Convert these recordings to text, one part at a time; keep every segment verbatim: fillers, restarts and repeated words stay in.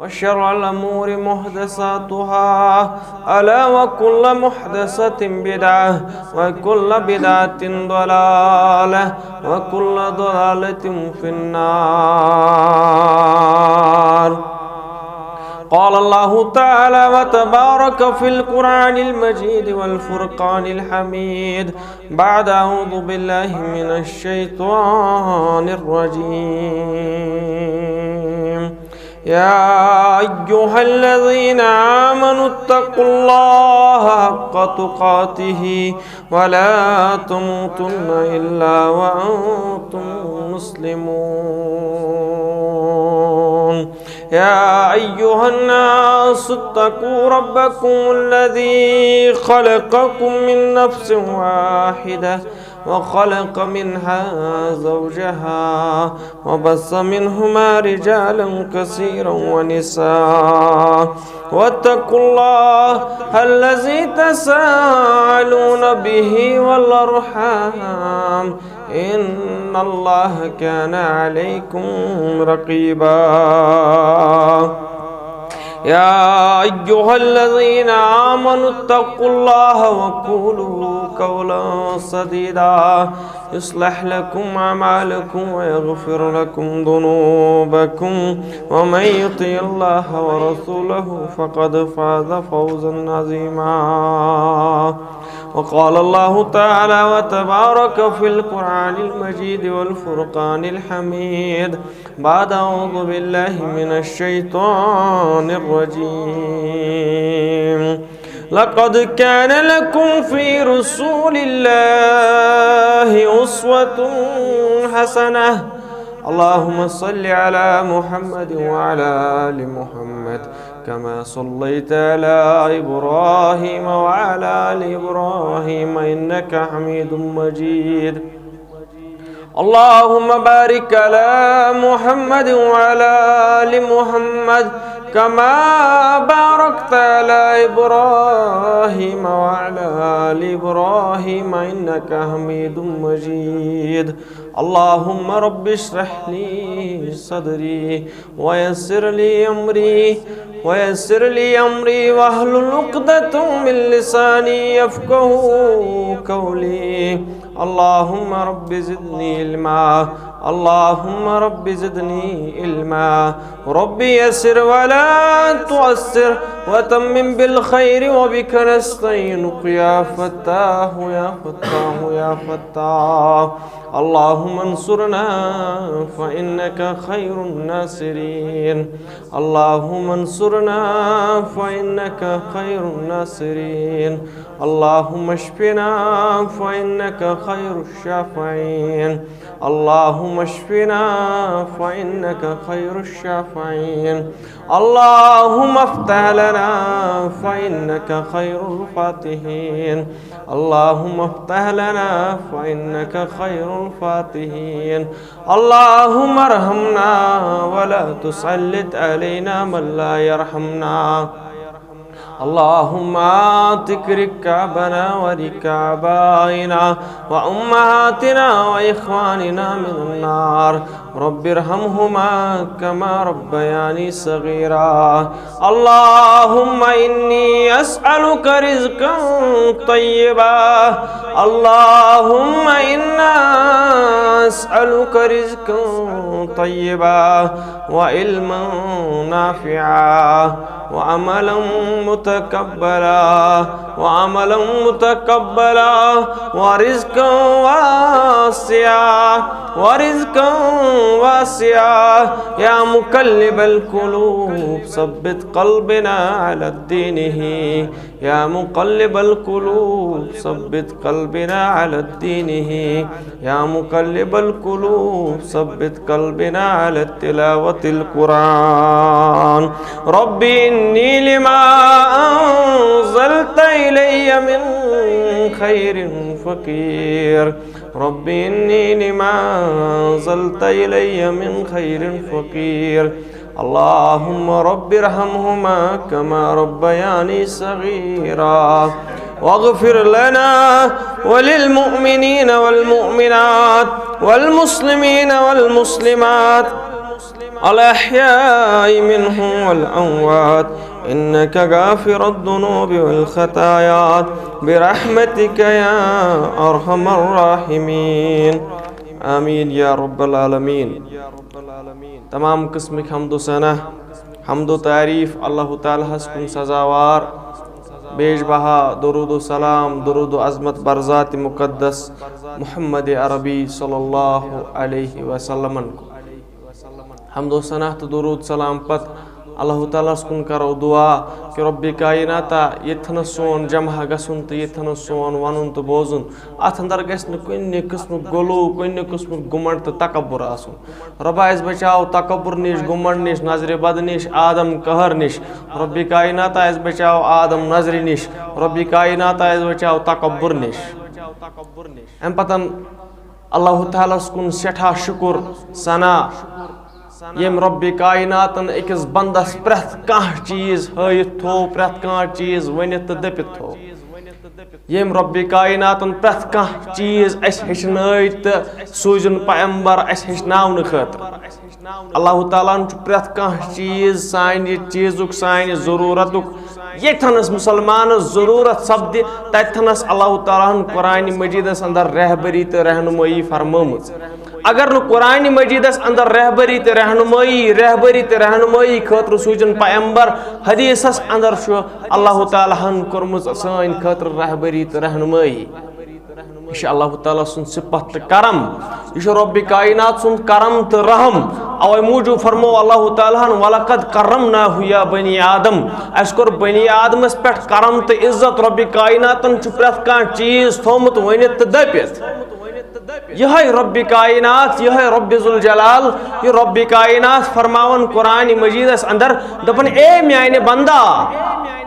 وشر الأمور محدثاتها، ألا وكل محدثة بدعة، وكل بدعة ضلالة، وكل ضلالة في النار. قال الله تعالى وتبارك في القرآن المجيد والفرقان الحميد، بعد أعوذ بالله من الشيطان الرجيم. يا أيها الذين آمنوا اتقوا الله حق تقاته ولا تموتن إلا وأنتم مسلمون. يا أيها الناس اتقوا ربكم الذي خلقكم من نفس واحدة وخلق منها زوجها وبث منهما رجالا كثيرا ونساء، واتقوا الله الذي تساءلون به والأرحام، إن الله كان عليكم رقيبا. يا أيها الذين آمنوا اتقوا الله وقولوا قولا سديدا، يصلح لكم أعمالكم ويغفر لكم ذنوبكم، ومن يطع الله ورسوله فقد فاز فوزا عظيما. وقال الله تعالى وتبارك في القرآن المجيد والفرقان الحميد، بعد أعوذ بالله من الشيطان الرجيم. لقد كان لكم في رسول الله أسوة حسنة. اللهم صل على محمد وعلى آل محمد كما صليت على إبراهيم وعلى آل إبراهيم إنك حميد مجيد. اللهم بارك على محمد وعلى آل محمد كما باركت على إبراهيم وعلى آل إبراهيم إنك حميد مجيد. اللهم رب اشرح لي صدري ويسر لي أمري، ويسر لي أمري واحلل عقدة من لساني يفقهوا قولي. اللهم رب زدني علما. اللهم رب زدني علما. رب يسر ولا تعسر وتمم بالخير وبك نستعينك يا فتاح يا فتاح يا فتاح. اللهم انصرنا فإنك خير الناصرين. اللهم انصرنا فإنك خير الناصرين. اللهم اشفنا فإنك خير الشافعين. اللهم اشفنا فإنك خير الشافعين. اللهم افتح لنا فإنك خير الفاتحين. اللهم افتح لنا فإنك خير الفاتحين. اللهم ارحمنا ولا تسلط علينا من لا يرحمنا. اللهم اعتق رقابنا ورقاب آبائنا وأمهاتنا وإخواننا من النار. رب ارحمهما كما ربياني صغيرا. اللهم إني أسألك رزقا طيبا. اللهم إنا أسألك رزقا طيبا وعلما نافعا وعملا متقبلا وعملا متقبلا ورزقا واسعا ورزقا واسعا. يا مقلب القلوب ثبت قلبنا على دينه. يا مقلب القلوب ثبت قلبنا على دينه. يا مقلب القلوب ثبت قلبنا على تلاوة القرآن. رب إني لما أنزلت إلي من خير فقير. رب إني لما أنزلت إلي من خير فقير. اللهم رب ارحمهما كما ربياني صغيرا. واغفر لنا وللمؤمنين والمؤمنات والمسلمين والمسلمات الأحياء منهم والأموات إنك غافر الذنوب والخطايا برحمتك يا أرحم الراحمين. آمين يا رب العالمين. تمام قسمٕکۍ حمد و ثنا، حمد و تعریف اللہ تعالیٰ ہس کُن سزاوار، بیش بہا درود و سلام، درود و عظمت بر ذات مقدس محمد عربی صلی اللہ علیہ وسلمن کُن۔ حمد و ثنا تہٕ درود سلام پتہٕ اللہ تعالیٰ ہس کُن کرو دعا کہ رب کائناتا، ییٚتھنس سون جمع گژھُن تہٕ ییٚتھنس سون ونُن تہٕ بوزُن، اتھ اندر گژھِ نہٕ کُنہِ قٕسمُک غلو، کُنہِ قٕسمُک گُمنڈ تہٕ تکبر آسُن۔ رۄبا، اَسہِ بچاو تکبر نِش، گُمنڈ نِش، نظرِ بد نِش، آدم قہر نِش۔ رب کائناتا، اَسہِ بچاو آدم نظرِ نِش۔ رب کائناتا، اَسہِ بچاو تکبر نِش۔ امہِ پتن اللہ تعالیٰ ہس کُن سٮ۪ٹھاہ شُکر ثنا، ییٚمۍ رب کائناتن أکِس بندس پرٛٮ۪تھ کانٛہہ چیٖز ہٲیِتھ تھوو، پرٛٮ۪تھ کانٛہہ چیٖز ؤنِتھ تہٕ دٔپِتھ تھوو۔ ییٚمۍ رب کائناتن پرٛٮ۪تھ کانٛہہ چیٖز اَسہِ ہیٚچھنٲوۍ تہٕ سوٗزُن پیغمبر اَسہِ ہیٚچھناونہٕ خٲطرٕ۔ اللہ تعالیٰ ہن چھُ پرٛٮ۪تھ کانٛہہ چیٖز سانہِ چیٖزُک، سانہِ ضروٗرتُک، ییٚتھنس مُسلمانس ضروٗرت سپدِ، تتھنس اللہ تعالیٰ ہن قرآن مجیدس اندر رہبری تہٕ رہنمٲیی فرمٲومٕژ۔ اگر نہٕ قرآن مجیدس اندر رہبری تہٕ رہنمٲیی، رہبری تہٕ رہنمٲیی خٲطرٕ سوٗزُن پیغمبر، حدیثس اندر چھُ اللہ تعالیٰ ہن کٔرمٕژ سٲنۍ خٲطرٕ رہبری تہٕ رہنمٲیی۔ یہِ چھُ اللہ تعالیٰ سُنٛد صفت تہٕ کرم، یہِ چھُ رب کائنات سُنٛد کرم تہٕ رحم۔ اوے موٗجوٗب فرموو اللہ تعالیٰ ہن، "ولقد کرمنا یا بنی آدم"، اسہِ کوٚر بنی آدمس پٮ۪ٹھ کرم تہٕ عزت۔ رب کائناتن چھُ پرٛٮ۪تھ کانٛہہ چیٖز تھوٚومُت ؤنِتھ تہٕ دٔپِتھ۔ یِہوٚے رب کائنات، یِہوٚے رب ذوالجلال، یہِ رب کائنات فرماوان قرآن مجیدس اندر، دپان، "اے میانہِ بندا،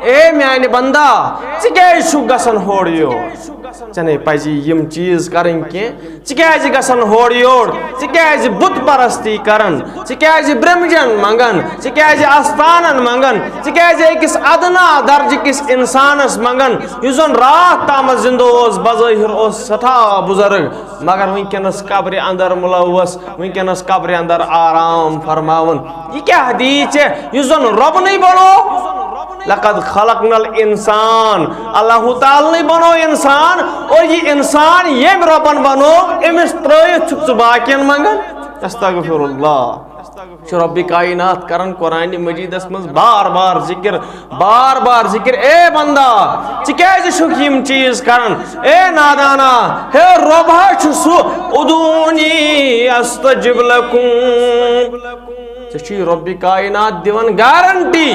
اے میانہِ بندا، ژٕ کیازِ چھُکھ گژھان ہورٕ یور؟ ژےٚ نے پزی یِم چیٖز کرٕنۍ کینٛہہ۔ ژٕ کیازِ گژھان ہورٕ یور؟ ژٕ کیازِ بت پرستی کران؟ ژٕ کیازِ برمجن منگان؟ ژٕ کیازِ استانن منگان؟ ژٕ کیازِ أکِس ادنا درجہٕ کِس انسانس منگان، یُس زن راتھ تامتھ زندٕ اوس، بظٲہر اوس سٮ۪ٹھاہ بزرگ، مگر وٕنکیٚنس قبرِ اندر ملوث، وٕنکیٚنس قبرِ اندر آرام فرماوان؟ یہِ کیٛاہ دی ژےٚ، یُس زن رۄبنٕے بنوو؟" لقد خلقنا الانسان، اللہ تعالیٰ نے بنوو انسان، اور یہِ انسان ییٚمۍ رۄبن بنوو، أمِس ترٲیِتھ چھُکھ ژٕ باقین منگان؟ استغفر اللہ۔ چھُ رب کائنات کران قرآن مجیدس منٛز بار بار ذکر، بار بار ذکر، "اے بندا، ژٕ کیازِ چھُکھ یِم چیٖز کران؟ اے نادانا، ہے رۄب ہا چھُ سُہ، ادعونی استجب لکم۔" ژےٚ چھُے رۄبِ کائنات دِوان گارنٹی،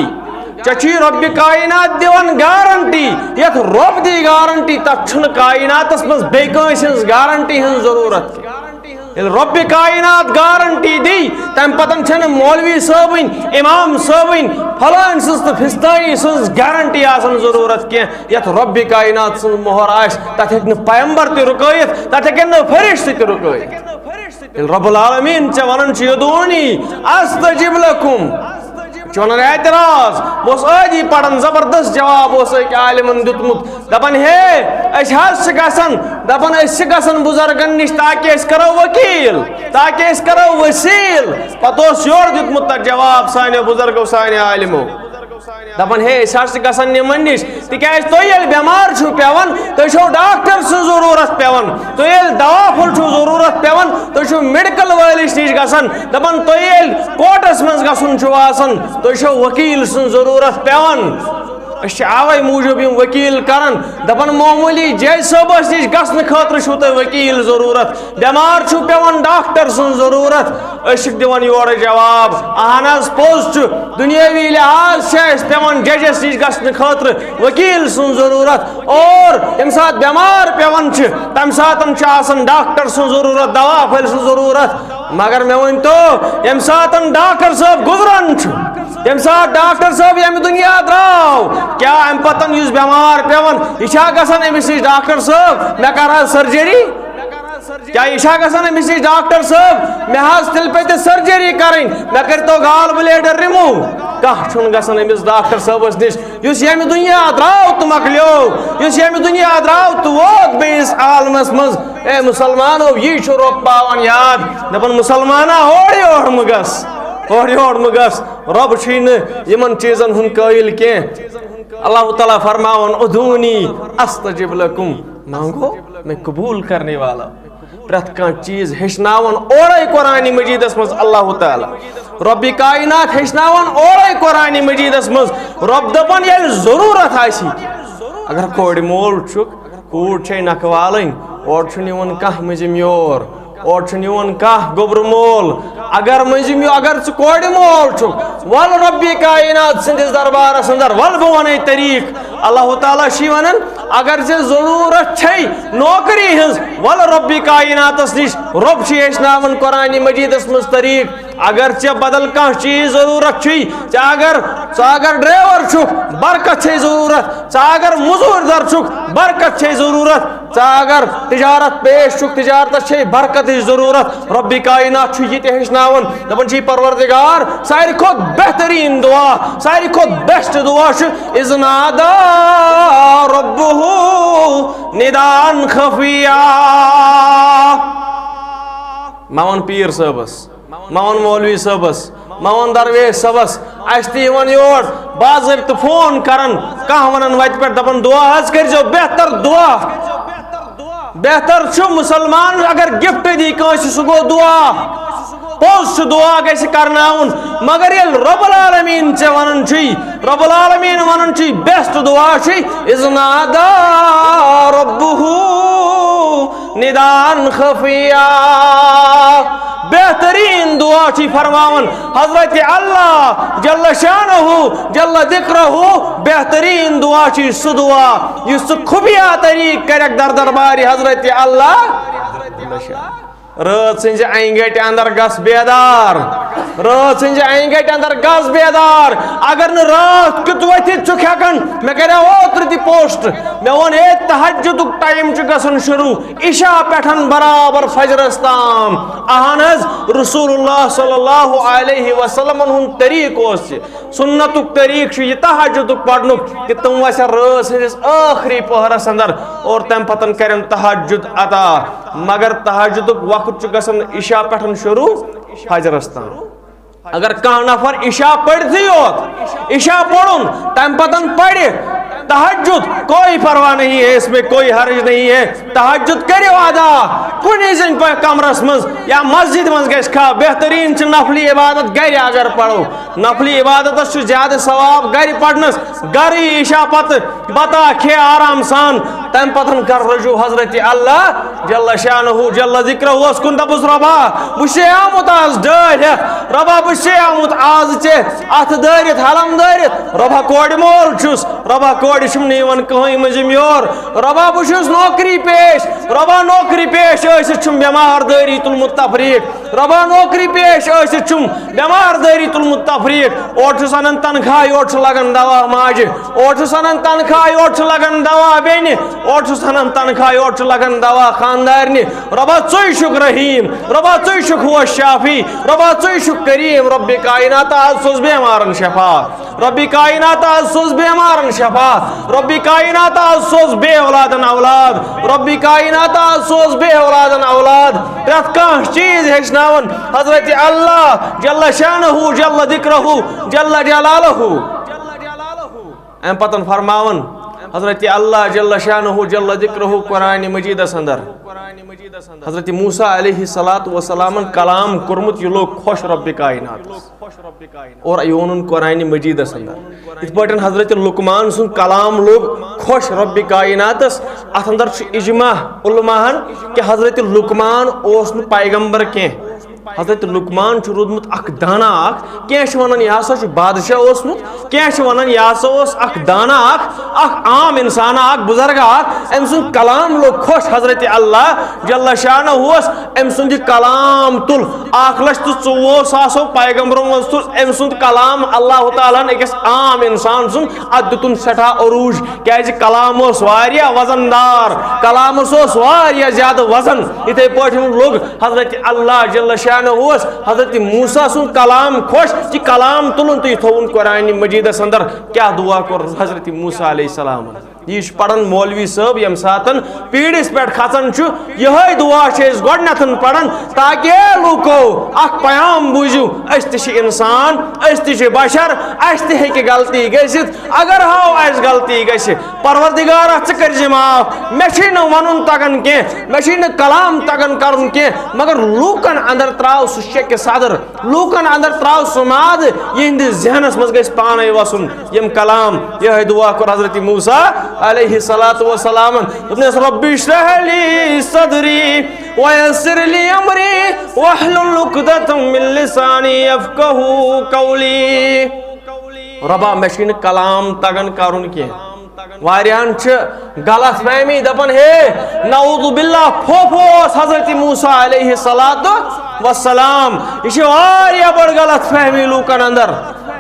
ژےٚ چھُے رۄبِ کائنات دِوان گارنٹی۔ یتھ رۄب دی گارنٹی، تتھ چھُنہٕ کائناتس منٛز بیٚیہِ کٲنٛسہِ ہٕنٛز گارنٹی ہٕنٛز ضروٗرت کینٛہہ۔ ییٚلہِ رۄبِ کائنات گارنٹی دی، تمہِ پتن چھنہٕ مولوی صٲبٕنۍ، امام صٲبٕنۍ، فلٲنۍ سٕنٛز تہٕ فستٲنی سٕنٛز گارنٹی آسان ضروٗرت کینٛہہ۔ یتھ رۄبِ کائنات سٕنٛز مۄہر آسہِ، تتھ ہیٚکہِ نہٕ پیغمبر تہِ رُکٲیِتھ، تتھ ہیٚکن نہٕ فرشتہٕ تہِ رُکٲیِتھ۔ ییٚلہِ رب العالمین ژےٚ ونان چھُ، "ادعونی استجب لکم"، ژٕ چھُ ونان اعتراض، بہٕ اوسُس ٲدی پران، زبردست جواب اوس أکۍ عالمن دیُتمُت، دپان، "ہے، أسۍ حظ چھِ گژھان"، دپان، "أسۍ چھِ گژھان بُزرگن نِش تاکہِ أسۍ کرو وکیل، تاکہِ أسۍ کرو وسیل"۔ پتہٕ اوس یورٕ دیُتمُت تتھ جواب سانیو بُزرگو، سانیو عالمو۔ دپان، "ہے، أسۍ حظ چھِ گژھان یِمن نِش، تِکیازِ تُہۍ ییٚلہِ بٮ۪مار چھِو پٮ۪وان، تُہۍ چھِو ڈاکٹر سٕنٛز ضروٗرت پٮ۪وان، تُہۍ ییٚلہِ دوا پھوٚل چھِو ضروٗرت پٮ۪وان، تُہۍ چھِو میڈیکل وٲلِس نِش گژھان، دپان، تُہۍ ییٚلہِ کورٹس منٛز گژھُن چھُو آسان، تُہۍ چھِو وکیل سٕنٛز ضروٗرت پٮ۪وان۔ أسۍ چھِ اوے موٗجوٗب یِم وکیل کران، دپان، معموٗلی جج صٲبس نِش گژھنہٕ خٲطرٕ چھُو تۄہہِ وکیل ضروٗرت، بٮ۪مار چھُو پٮ۪وان ڈاکٹر سٕنٛز ضروٗرت۔" أسۍ چھِکھ دِوان یورٕ جواب، اہن حظ، پوٚز چھُ، دُنیٲوی لحاظ چھِ اَسہِ پٮ۪وان ججس نِش گژھنہٕ خٲطرٕ وکیل سٕنٛز ضروٗرت، اور ییٚمہِ ساتہٕ بٮ۪مار پٮ۪وان چھِ، تَمہِ ساتہٕ چھُ آسان ڈاکٹر سٕنٛز ضروٗرت، دوا پھٔلۍ سٕنٛز ضروٗرت۔ مگر مےٚ ؤنۍ تو، ییٚمہِ ساتہٕ ڈاکٹر صٲب گُزران چھُ، ییٚمہِ ساتہٕ ڈاکٹر صٲب ییٚمہِ دُنیا درٛاو، کیٛاہ اَمہِ پَتہٕ یُس بٮ۪مار پٮ۪وان، یہِ چھا گژھان أمِس نِش ڈاکٹر صٲب، مےٚ کَر حظ سٔرجری؟ کیٛاہ یہِ چھا گژھان أمِس نِش ڈاکٹر صٲب، مےٚ حظ تِلہٕ پٮ۪تِس سٔرجری کَرٕنۍ، مےٚ کٔرۍتو گال بلیڈر رِموٗو؟ کانٛہہ چھُنہٕ گژھان أمِس ڈاکٹر صٲبَس نِش۔ یُس ییٚمہِ دُنیا درٛاو تہٕ مۄکلیو، یُس ییٚمہِ دُنیا درٛاو تہٕ ووت بیٚیِس عالمَس منٛز، اے مُسلمانو، یی چھُ رۄب پاوان یاد، دَپان، "مُسلمانا، ہورٕ یور مہٕ گژھ۔" اورٕ یور مہٕ گژھ۔ رۄب چھُے نہٕ یِمن چیٖزن ہُنٛد قٲیِل کینٛہہ۔ اللہ تعالیٰ فرماوان، "ادعونی استجب لکم"، مانگو، میں قبول کرنے والا۔ پرٛٮ۪تھ کانٛہہ چیٖز ہیٚچھناوان اورَے قرآنِ مجیٖدَس منٛز اللہ تعالیٰ۔ رۄبِ کائنات ہیٚچھناوان اورَے قرآنِ مجیٖدَس منٛز۔ رۄب دَپان، ییٚلہِ ضروٗرت آسہِ، اگر کورِ مول چھُکھ، کوٗر چھے نکھٕ والٕنۍ، اورٕ چھُنہٕ یِوان کانٛہہ مٔنٛزِم یور، اورٕ چھُنہٕ یِوان کانٛہہ گوٚبرٕ مول۔ اگر مٔنٛزِم یہِ، اگر ژٕ کورِ مول چھُکھ، وَلہٕ رۄبِ کائنات سٕنٛدِس دربارَس اندر، وَلہٕ بہٕ وَنَے طریٖق۔ اللہ تعالیٰ چھُے وَنان، اگر ژےٚ ضروٗرت چھے نوکری ہٕنٛز، وَلہٕ رۄبِ کائناتَس نِش۔ رۄب چھُے ہیٚچھناوان قرآنِ مجیٖدَس منٛز طریٖق۔ اگر ژےٚ بدل کانٛہہ چیٖز ضروٗرت چھُے، ژےٚ اگر، ژٕ اگر ڈرائیور چھُکھ، برکت چھے ضروٗرت، ژٕ اگر مٔزوٗرۍ در چھُکھ، برکت چھے ضروٗرت، ژٕ اگر تجارت پیش چھُکھ، تجارتس چھے برکتٕچ ضروٗرت۔ رۄبِ کائنات چھُ یہِ تہِ ہیٚچھناوان، دَپان چھُے، پروردگار، ساروی کھۄتہٕ بہتریٖن دُعا، ساروی کھۄتہٕ بیسٹ دُعا چھُ، "اذ نادی ربہ نداء خفیا"۔ مےٚ ووٚن پیٖر صٲبس، مےٚ ووٚن مولوی صٲبس، مےٚ ووٚن درویش صٲبس، اَسہِ تہِ یِوان یور باضٲبطہٕ فون کران، کانٛہہ وَنان وَتہِ پٮ۪ٹھ، دَپان، "دُعا حظ کٔرۍزیو، بہتر دُعا۔" بہتر چھُ مُسلمان اگر گفٹ دی کٲنٛسہِ، سُہ گوٚو دُعا۔ پوٚز چھُ، دُعا گژھِ کرناوُن، مگر ییٚلہِ رۄب العالمیٖن ژےٚ وَنان چھُے، رۄب العالمیٖن وَنان چھُے، بیسٹ دُعا چھُے، "اذ نادی ربہ نداء خفیا"۔ بہتریٖن دُعا چھُے فرماوان حضرت اللہ جل شانہ جل ذکرہ۔ بہتریٖن دُعا چھُے سُہ دُعا یُس ژٕ خُفیہ طریٖق کرکھ در دربارِ حضرت اللہ۔ رٲژ سٕنٛزِ اَنہِ گَٹہِ اندر گژھ بیدار، رٲژ سٕنٛزِ اَنہِ گَٹہِ اندر گژھ بیدار۔ اگر نہٕ راتھ کیُتھ ؤتھِتھ چھُکھ ہٮ۪کان، مےٚ کریو اوترٕ تہِ پوسٹ، مےٚ ووٚن، ہے، تہجدُک ٹائم چھُ گژھان شروٗع، عشاء پٮ۪ٹھ برابر فجرس تام۔ اہن حظ، رسول اللہ صلی اللہ علیہ وسلمن ہُنٛد طریٖقہٕ اوس یہِ۔ سنتُک طریٖقہٕ چھُ یہِ تہجدُک پرنُک، کہِ تِم وَسن رٲژ ہٕنٛدِس ٲخری پہرس اندر اور تَمہِ پتہٕ کرن تہجد عطا۔ مگر تہجدُک وقت چھُ گژھان عشاء پٮ۪ٹھ شروٗع فجرس تام۔ اگر کانٛہہ نفر عشاء پٔرِتھٕے یوت، عشاء پوٚرُن، تَمہِ پتہٕ پرِ تہجد، کوئی پرواہ نہیں ہے، اس میں کوئی حرج نہیں ہے۔ تہجد کٔرِو ادا کُنی زٔنۍ پہ-، کمرس منٛز یا مسجد منٛز گژھِ کھا۔ بہتریٖن چھِ نفلی عبادت گرِ اگر پرو۔ نفلی عبادتس چھُ زیادٕ ثواب گرِ پرنس۔ گرٕے عشاء پتہٕ بتا کھے آرام سان، تمہِ پتہٕ کر رجوع حضرت اللہ جل شانہ جل ذکرہ کُن، دپُس، "رۄبا، بہٕ چھُسے آمُت آز ڈٲلۍ ہٮ۪تھ، رۄبا، بہٕ چھُسے آمُت آز ژےٚ اتھٕ دٲرِتھ، حلم دٲرِتھ، رۄبا، کورِ مول چھُس، رۄبا، کورِ چھُم نہٕ یِوان کٕہٕنۍ مٔنٛزِم یور، رۄبا، بہٕ چھُس نوکری پیش، رۄبا، نوکری پیش ٲسِتھ چھُم بٮ۪مار دٲری تُلمُت تفریٖق۔" رۄبا، نوکری پیش ٲسِتھ چھُم بٮ۪مار دٲری تُلمُت تفریٖق۔ اورٕ چھُس اَنان تنخواہ، یورٕ چھُ لگان دوا ماجہِ۔ اورٕ چھُس اَنان تنخواہ، یورٕ چھُ لگان دوا بیٚنہِ۔ اورٕ چھُس اَنان تنخواہ، یورٕ چھُ لگان دوا خاندارنہِ۔ رۄبا، ژٕے چھُکھ رحیٖم۔ رۄبا، ژٕے چھُکھ ہُہ شافی۔ رۄبا، ژٕے چھُکھ کریٖم۔ رۄبِ کائنات، آز سوز بٮ۪مارن شفا۔ رۄبِ کائنات، آز سوز بٮ۪مارن شفا۔ رۄبِ کائنات، آز سوز بے اولادن اولاد۔ رۄبِ کائنات، آز سوز بے اولادن اولاد۔ پرٛٮ۪تھ کانٛہہ چیٖز ہیٚچھناوان حضرت اللہ جل شانہ جل ذکرہ جل جلالہ۔ اَمہِ پتہٕ فرماوان حضرت اللہ جل شانہ جل ذکرہ قرآن مجیدس اندر، حضرت موسیٰ علیہ الصلوۃ والسلامن کلام کوٚرمُت، یہِ لوٚگ خۄش رۄبِ کائناتس۔ اور یہِ ووٚنُن قرآن مجیدس اندر۔ یِتھ پٲٹھۍ حضرت لقمان سُنٛد کلام لوٚگ خۄش رۄبِ کائناتس، اتھ اندر چھُ اجماع علماہن کہِ حضرت لقمان اوس نہٕ پیغمبر کینٛہہ۔ حضرت لقمان چھُ روٗدمُت اکھ دانا اکھ، کینٛہہ چھِ ونان یہِ ہسا چھُ بادشاہ اوسمُت، کینٛہہ چھِ ونان یہِ ہسا اوس اکھ دانا اکھ، اکھ عام انسان اکھ، بزرگ اکھ۔ أمۍ سُنٛد کلام لوٚگ خۄش حضرت اللہ جل شانہ ہس۔ أمۍ سُنٛد یہِ کلام تُل، اکھ لچھ تہٕ ژوٚوُہ ساسو پیغمبرو منٛز تُل أمۍ سُنٛد کلام اللہ تعالیٰ ہن أکِس عام انسان سُنٛد، اتھ دیُتُن سٮ۪ٹھاہ عروج، کیازِ کلام اوس واریاہ وزن دار، کلامس اوس واریاہ زیادٕ وزن۔ یِتھے پٲٹھۍ لوٚگ حضرت اللہ جل شانہ ہس حضرت موسیٰ سُنٛد کلام خۄش، یہِ کلام تُلُن تہٕ یہِ تھوٚوُن قرآن مجیدس اندر۔ کیٛاہ دعا کوٚر حضرت موسیٰ علیہ السلامن؟ یہِ چھُ پران مولوی صٲب، ییٚمہِ ساتن پیٖڑِس پٮ۪ٹھ کھسان چھُ، یِہوٚے دُعا چھِ أسۍ گۄڈٕنٮ۪تھ پران، تاکہِ لوٗکو اکھ پیام بوٗزِو، أسۍ تہِ چھِ اِنسان، أسۍ تہِ چھِ بشر، اَسہِ تہِ ہیٚکہِ غلطی گٔژھِتھ۔ اگر ہاو اَسہِ غلطی گژھِ، پروردگارا، ژٕ کٔرۍ زِ معاف۔ مےٚ چھُے نہٕ وَنُن تَگان کینٛہہ، مےٚ چھُے نہٕ کلام تَگان کَرُن کینٛہہ، مگر لوٗکَن اندر ترٛاو سُہ شکہِ صدر، لوٗکَن اندر ترٛاو سُہ ماد، یِہنٛدِس ذہنَس منٛز گژھِ پانَے وَسُن یِم کلام۔ یِہوٚے دُعا کوٚر حضرت موسیٰ علیہ الصلوۃ والسلام۔ دوٚپنَس، "رب اشرح لی صدری ویسر لی امری واحلل عقدۃ من لسانی یفقہوا قولی۔" رۄبا، مےٚ چھُے نہٕ کلام تگان کرُن کینٛہہ۔ واریاہن چھِ غلط فہمی، دپان، ہے، نعوذ باللہ، پھوپھو اوس حضرت موسیٰ علیہ الصلوۃ والسلام۔ یہِ چھِ واریاہ بٔڑ غلط فہمی لوٗکن اندر۔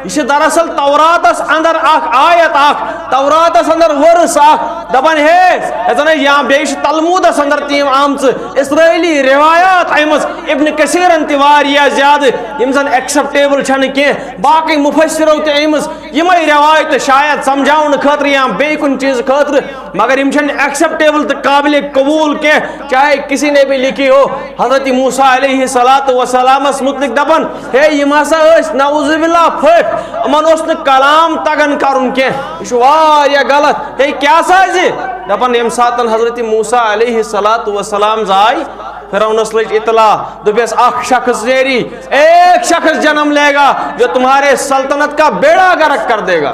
یہِ چھِ دراصل توراتس اندر اکھ آیت اکھ، توراتس اندر ورس اکھ، دپان، ہے، یتھ زن یا بیٚیہِ چھِ تلمودس اندر تہِ یِم آمژٕ اسرائیلی روایات آمٕژ، ابن کثیرن تہِ واریاہ زیادٕ، یِم زن acceptable چھنہٕ کینٛہہ۔ باقٕے مفسرو تہِ أمِس یِمے رٮ۪وایتہٕ شاید سمجھاونہٕ خٲطرٕ یا بیٚیہِ کُنہِ چیٖزٕ خٲطرٕ، مگر یِم چھِنہٕ acceptable تہٕ قابلِ قبوٗل کینٛہہ۔ چاہے کسی نے بھی لکھی ہو، حضرت موسیٰ علیہ الصلوۃ والسلامس متعلق دپان، ہے، یِم ہسا ٲسۍ نعوذ باللہ پھٔپھۍ، یِمن اوس نہٕ کلام تگان کرُن کینٛہہ، یہِ چھُ واریاہ غلط۔ ہے، کیٛاہ سا زِ؟ دپان، ییٚمہِ ساتن حضرت موسیٰ علیہ الصلوۃ والسلام زاے، فرعونس لٔج اطلاع، دوٚپیس، اکھ شخص نیری، ایک شخص جنم لے گا جو تمہارے سلطنت کا بیڑا غرق کر دے گا۔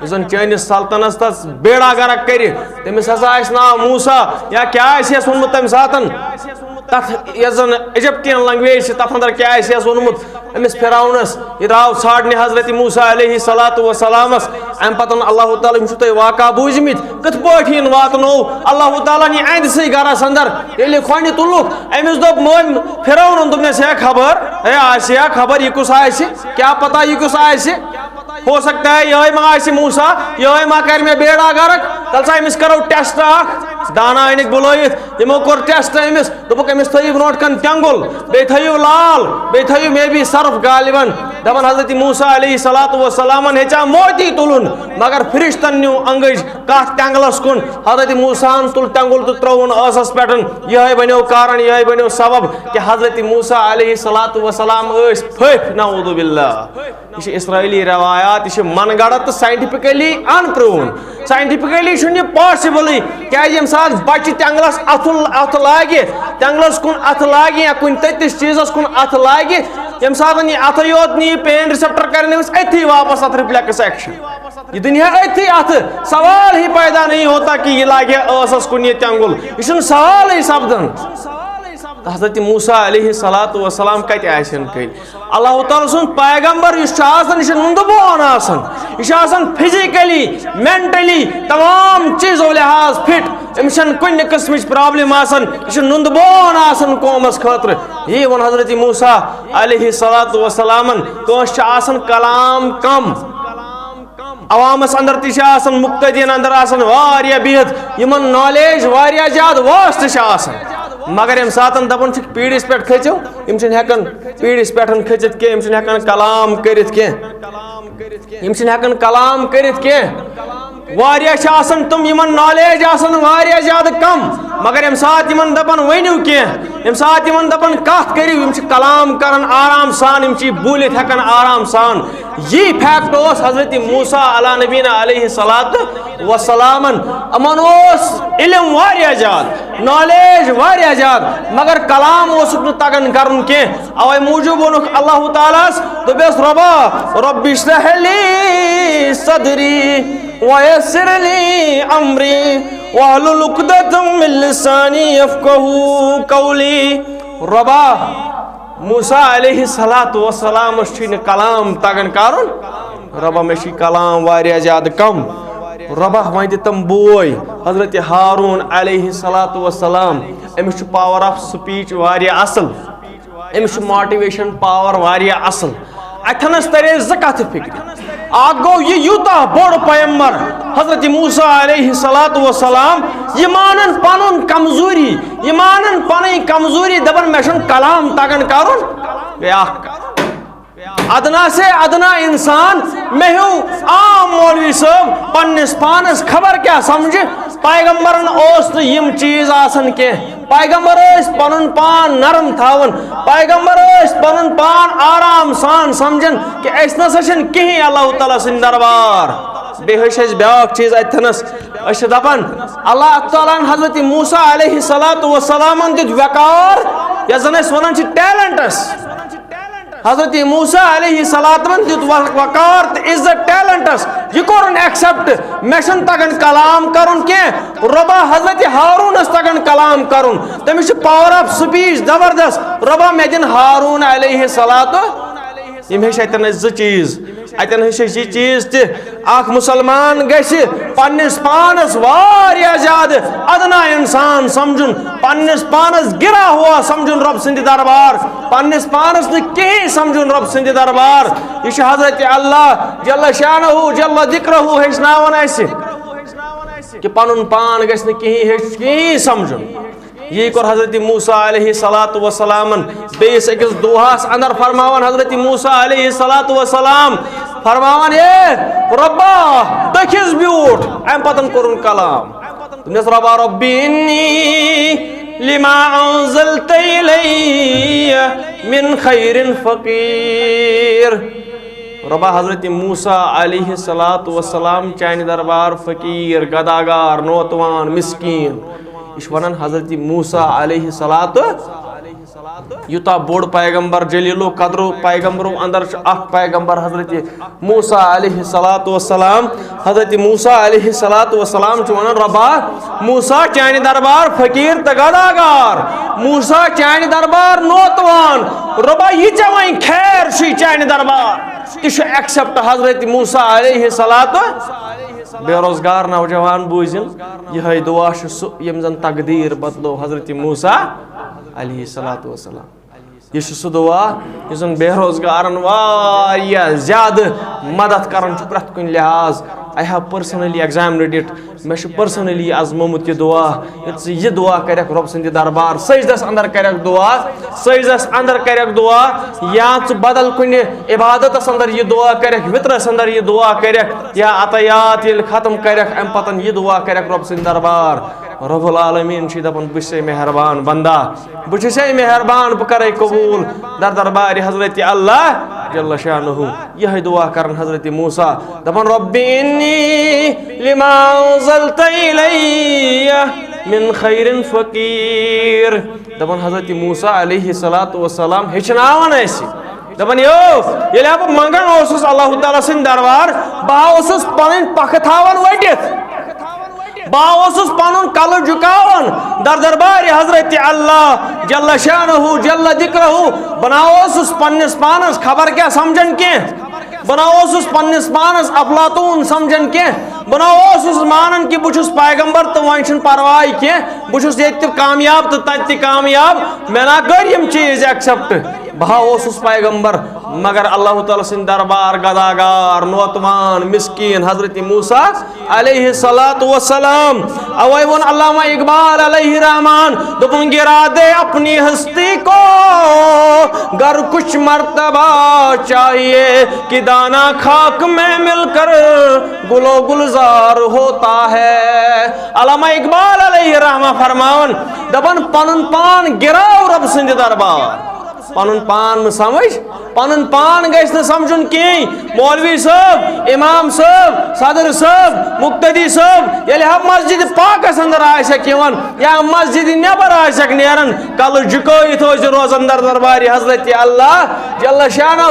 یُس زن چٲنِس سلطنتس بیڑا غرق کرِ، تٔمِس ہسا آسہِ ناو موسیٰ، یا کیٛاہ آسہِ یس ووٚنمُت تمہِ ساتن، تتھ یۄس زن Egyptian language چھِ، تتھ اندر کیٛاہ آسہِ یس ووٚنمُت أمِس فرعونس۔ یہِ درٛاو ژھانٛڈنہِ حضرت موسیٰ علیہ الصلوۃ والسلامس۔ امہِ پتہٕ اللہ تعالیٰ، یِم چھِو تۄہہِ واقعہ بوٗزمٕتۍ، کِتھ پٲٹھۍ یِن واتنوو اللہ تعالیٰ ہن یہِ اہندسٕے گرس اندر۔ ییٚلہِ یہِ کھۄنہِ تُلُکھ، أمِس دوٚپ مٲلۍ فرعونن، دوٚپنس، ہے خبر، ہے آسہِ ہا خبر، یہِ کُس آسہِ، کیٛاہ پتہ یہِ کُس آسہِ۔ ہو سکتا ہے یِہوٚے ما آسہِ موسیٰ، یِہوٚے ما کرِ مےٚ بیڑا غرق۔ تَلہٕ سا أمِس کرو test اکھ۔ دانا أنِکھ بُلٲیِتھ، یِمو کوٚر test أمِس، دوٚپُکھ، أمِس تھٲیِو برونٛٹھ کَنہِ تٮ۪نٛگُل، بیٚیہِ تھٲیِو لال، بیٚیہِ تھٲیِو maybe surf غالباً۔ دَپان حضرت موسیٰ علیہ الصلوۃ والسلامن ہیٚژیٛا موتی تُلُن، مگر فرشتن نیوٗ انٛگٕج کَتھ تٮ۪نٛگلَس کُن۔ حضرت موسیٰ ہن تُل تٮ۪نٛگُل تہٕ ترٛووُن ٲسَس پٮ۪ٹھ۔ یِہوٚے بنیو کارن، یِہوٚے بنیو سبب کہِ حضرت موسیٰ علیہ الصلوۃ والسلام ٲسۍ پھٔپھۍ، نعوذ باللہ۔ یہِ چھِ اسرائیلی روایات، یہِ چھِ من گڑت تہٕ scientifically unproven۔ Scientifically چھُنہٕ یہِ possibleٕے، کیٛازِ ییٚمہِ ساتہٕ بچہِ تٮ۪نٛگلس اَتھٕ، اَتھٕ لاگہِ، تٮ۪نٛگلس کُن اَتھٕ لاگہِ یا کُنہِ تٔتِس چیٖزس کُن اَتھٕ لاگہِ، ییٚمہِ ساتہٕ یہِ اَتھٕ یوت نِیہِ، pain receptor کرن أمِس أتھی واپس اَتھ reflex action۔ یہِ دُنیا أتھی اَتھٕ، سوال ہی پیدا نہیں ہوتا کہ یہِ لاگہِ ٲسس کُن یہِ تٮ۪نٛگُل، یہِ چھُنہٕ سوالٕے سپدان۔ تہٕ حضرت موسیٰ علیہ الصلوۃ والسلام کتہِ آسن کٔلۍ؟ اللہ تعالیٰ سُنٛد پیغمبر یُس چھُ آسان، یہِ چھُ نُندٕ بون آسان، یہِ چھُ آسان physically، mentally، تمام چیٖزو لحاظ fit۔ أمِس چھَنہٕ کُنہِ قٕسمٕچ problem آسان، یہِ چھُ نُندٕ بون آسان قومس خٲطرٕ۔ یی ووٚن حضرت موسیٰ علیہ الصلوۃ والسلامن، کٲنٛسہِ چھُ آسان کلام کم۔ عوامس اندر تہِ چھِ آسان، مقتدین اندر آسان واریاہ بِہِتھ، یِمن knowledge واریاہ زیادٕ vast چھِ آسان، مگر ییٚمہِ ساتن دپان چھِکھ پیٖڑِس پٮ۪ٹھ کھٔژِو، یِم چھِنہٕ ہٮ۪کان پیٖڑِس پٮ۪ٹھ کھٔژِتھ کینٛہہ، یِم چھِنہٕ ہٮ۪کان کلام کٔرِتھ کینٛہہ، یِم چھِنہٕ ہٮ۪کان کلام کٔرِتھ کینٛہہ۔ واریاہ چھِ آسان تِم، یِمن knowledge آسان واریاہ زیادٕ کم، مگر ییٚمہِ ساتہٕ یِمن دپان ؤنِو کینٛہہ، ییٚمہِ ساتہٕ یِمن دپان کتھ کٔرِو، یِم چھِ کلام کران آرام سان، یِم چھِ یہِ بوٗلِتھ ہٮ۪کان آرام سان۔ یی fact اوس حضرت موسیٰ علیٰ نبینا علیہ الصلوۃ والسلامن۔ یِمن اوس علم واریاہ زیادٕ، knowledge واریاہ زیادٕ، مگر کلام اوسُکھ نہٕ تگان کرُن کینٛہہ۔ اوے موٗجوٗب ووٚنُکھ اللہ تعالیٰ ہس، دوٚپُس، "ربا، رب اشرح لی صدری ویسر لی امری واحلل عقدۃ من لسانی یفقہوا قولی۔" ربا، موسیٰ علیہ الصلوۃ والسلامس چھُے نہٕ کلام تگان کرُن۔ ربا، مےٚ چھُے کلام واریاہ زیادٕ کم۔ ربا، وۄنۍ دِ تِم بوے۔ حضرت ہارون علیہ الصلوۃ والسلام، أمِس چھُ power of speech واریاہ اصل، أمِس چھُ motivation power واریاہ اصل۔ اتھنس ترے زٕ کتھٕ فکرِ۔ اکھ گوٚو، یہِ یوٗتاہ بوٚڑ پیغمبر حضرت موسیٰ علیہ الصلوۃ والسلام، یہِ مانن پنُن کمزوری، یہِ مانن پنٕنۍ کمزوری، دپان، "مےٚ چھُنہٕ کلام تگان کرُن"۔ گٔے اکھ کتھ۔ ادنا سے ادنا انسان، مےٚ ہیوٗ عام مولوی صٲب، پننِس پانس خبر کیٛاہ سمجھِ۔ پیغمبرن اوس نہٕ یِم چیٖز آسان کینٛہہ۔ پیغمبر ٲسۍ پنُن پان نرم تھاوان۔ پیغمبر ٲسۍ پنُن پان آرام سان سمجھان کہِ أسۍ نسا چھِنہٕ کِہیٖنۍ اللہ تعالیٰ سٕنٛدِ دربار۔ بیٚیہِ ہیٚچھ اَسہِ بیٛاکھ چیٖز اَتہِ تھَنَس۔ أسۍ چھِ دَپان، اللہ تعالیٰ ہَن حضرت موسیٰ علیہ الصلوۃ والسلامَن دیُت وقار، یَتھ زَن أسۍ وَنان چھِ ٹیلنٹس۔ حضرت موسیٰ علیہ الصلوۃ والسلامَن دیُت وق-، وقار تہٕ عزت ٹیلنٹس۔ یہِ کوٚرُن ایکسپٹ۔ مےٚ چھُنہٕ تَگان کلام کَرُن کینٛہہ۔ رۄبا حضرت ہارونس تَگان کلام کَرُن۔ تٔمِس چھُ پاور آف سپیچ زبردست۔ رۄبا مےٚ دِن ہارون علیہ الصلوۃ۔ یِم ہیٚچھ اَتٮ۪ن اَسہِ زٕ چیٖز۔ اَتٮ۪ن ہیٚچھ اَسہِ یہِ چیٖز تہِ، اکھ مُسلمان گژھِ پننِس پانس واریاہ زیادٕ ادنا انسان سمجھُن، پننِس پانس گرا ہوا سمجھُن رۄب سٕنٛدِ دربار، پننِس پانس نہٕ کِہیٖنۍ سمجھُن رۄب سٕنٛدِ دربار۔ یہِ چھُ حضرت اللہ جل شانہ جل ذکرہ ہیٚچھناوان اَسہِ کہِ پنُن پان گژھِ نہٕ کِہیٖنۍ ہیٚچھ-، کِہیٖنۍ سمجھُن۔ یی کوٚر حضرت موسیٰ علیہ الصلوۃ والسلامن بیٚیِس أکِس دُعاہَس اندر فرماوان حضرت موسیٰ علیہ الصلوۃ والسلام، فرماوان، "اے رۄبا، دٔکھِس بیوٗٹھ۔" اَمہِ پتَن کوٚرُن کلام۔ دوٚپنَس، "رۄبا رۄبی انی لما انزلت الی من خیر فقیر۔" رۄبا حضرت موسیٰ علیہ الصلوۃ والسلام چانہِ دربار فقیٖر، گداگار، نوتوان، مسکیٖن۔ یہِ چھُ وَنان حضرت موسیٰ علیہ الصلوۃ، یوٗتاہ بوٚڑ پیغمبر، جلیل القدر پیغمبرو اندر چھُ اکھ پیغمبر حضرت موسیٰ علیہ الصلوۃ والسلام۔ حضرت موسیٰ علیہ الصلوۃ والسلام چھُ وَنان، "رۄبا، موسیٰ چانہِ دربار فقیٖر تہٕ گداگار، موسیٰ چانہِ دربار نوتوان، رۄبا یہِ ژےٚ وۄنۍ خیر چھُے چانہِ دربار۔" تہِ چھُ ایکسپٹ حضرت موسیٰ علیہ الصلوۃ۔ بے روزگار نوجوان بوٗزِن، یِہوٚے دُعا چھُ سُہ ییٚمۍ زَن تقدیٖر بدلو حضرت موسیٰ علیہ الصلوۃ والسلام۔ یہِ چھُ سُہ دُعا یُس زَن بے روزگارَن واریاہ زیادٕ مدد کران چھُ پرٛٮ۪تھ کُنہِ لحاظ۔ I have personally examined it۔ مےٚ چھُ پٔرسنلی آزمومُت یہِ دُعا۔ ییٚلہِ ژٕ یہِ دُعا کَرٮ۪کھ رۄب سٕنٛدِ دربار، سجدس اندر کَرٮ۪کھ دُعا، سجدس اندر کَرٮ۪کھ دُعا، یا ژٕ بدل کُنہِ عبادتس اندر یہِ دُعا کَرٮ۪کھ، وِترس اندر یہِ دُعا کَرٮ۪کھ، یا عطیات ییٚلہِ ختم کَرٮ۪کھ، اَمہِ پتن یہِ دُعا کَرٮ۪کھ رۄب سٕنٛدِ دربار۔ رب العالمین چھُے دپان، "بہٕ چھُسے مہربان بندہ، بہٕ چھُسے مہربان، بہٕ کرے قبول در دربارِ حضرت اللہ جل شانہ۔" یِہوٚے دُعا کران حضرت موسیٰ، دپان، "رب انی لما انزلت الی من خیر فقیر۔" دپان حضرت موسیٰ علیہ الصلوۃ والسلام ہیٚچھناوان اَسہِ۔ دپان، یو، ییٚلہِ ہا بہٕ منگان اوسُس اللہ تعالیٰ سٕنٛدِ دربار، بہٕ ہا اوسُس پنٕنۍ پکھٕ تھاوان ؤٹِتھ۔ بہٕ ہا اوسُس پنُن کلہٕ جُکاوان در دربارِ حضرت اللہ جل شانہ جل ذکرہ۔ بہٕ نہ اوسُس پننِس پانس خبر کیٛاہ سمجھان کینٛہہ۔ بہٕ نہ اوسُس پننِس پانس افلاطون سمجھان کینٛہہ۔ بہٕ نہ اوسُس مانان کہِ بہٕ چھُس پیغمبر تہٕ وۄنۍ چھُنہٕ پرواے کینٛہہ۔ بہٕ چھُس ییٚتہِ تہِ کامیاب تہٕ تتہِ تہِ کامیاب۔ مےٚ نہ کٔرۍ یِم چیٖز ایکسپٹ۔ بہٕ ہا اوسُس پیغمبر، مگر اللہ تعالیٰ سٕنٛدِ دربار گداگار، نوتوان، مسکین حضرت موسیٰ علیہ الصلوۃ والسلام۔ اوے ووٚن علامہ اقبال علیہ الرحمان، دوٚپُن، "گرا دے اپنی ہستی کو گر کچھ مرتبہ چاہیے، کہ دانا خاک میں مل کر گل و گلزار ہوتا ہے۔" علامہ اقبال علیہ الرحمہ فرماوان، دپان، پنُن پان گراو رۄب سٕنٛدِ دربار۔ پنُن پان مہٕ سمجھ، پنُن پان گژھِ نہٕ سمجھُن کینٛہہ۔ مولوی صٲب، امام صٲب، صدر صٲب، مقتدی صٲب، ییٚلہِ ہا مسجد پاکس اندر آسٮ۪کھ یِوان یا مسجد نٮ۪بر آسٮ۪کھ نیران، کلہٕ جُکٲیِتھ ٲسۍ روزان در دربارِ حضرت اللہ جل شانہ۔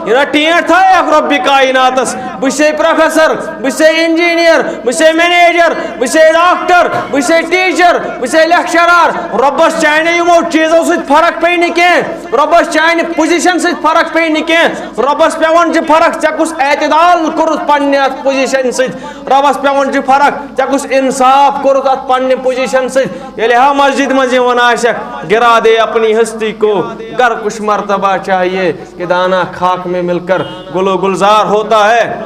یہِ نہ ٹینٛٹھ تھایَکھ رۄبِ کائناتس، بہٕ چھُسے پروفیسر، بہٕ چھُسے انجینئر، بہٕ چھُسے مینیجر، بہٕ چھُسے ڈاکٹر، بہٕ چھُسے ٹیچر، بہٕ چھُسے لیکچرار۔ رۄبس چانہِ یِمو چیٖزو سۭتۍ فرق پیٚیہِ نہٕ کینٛہہ۔ رۄبس چانہِ پوزیشن سۭتۍ فرق پیٚیہِ نہٕ کینٛہہ۔ رۄبس پٮ۪وان چھِ فرق، ژےٚ کُس اعتدال کوٚرُتھ پننہِ اتھ پوزیشن سۭتۍ۔ رۄبس پٮ۪وان چھِ فرق، ژےٚ کُس انصاف کوٚرُتھ اتھ پننہِ پوزیشن سۭتۍ۔ ییٚلہِ ہا مسجد منٛز یِوان آسٮ۪کھ، گرا دے اپنی ہستی کو گر کچھ مرتبہ چاہیے، کہ دانا خاک میں مل کر گل و گلزار ہوتا ہے۔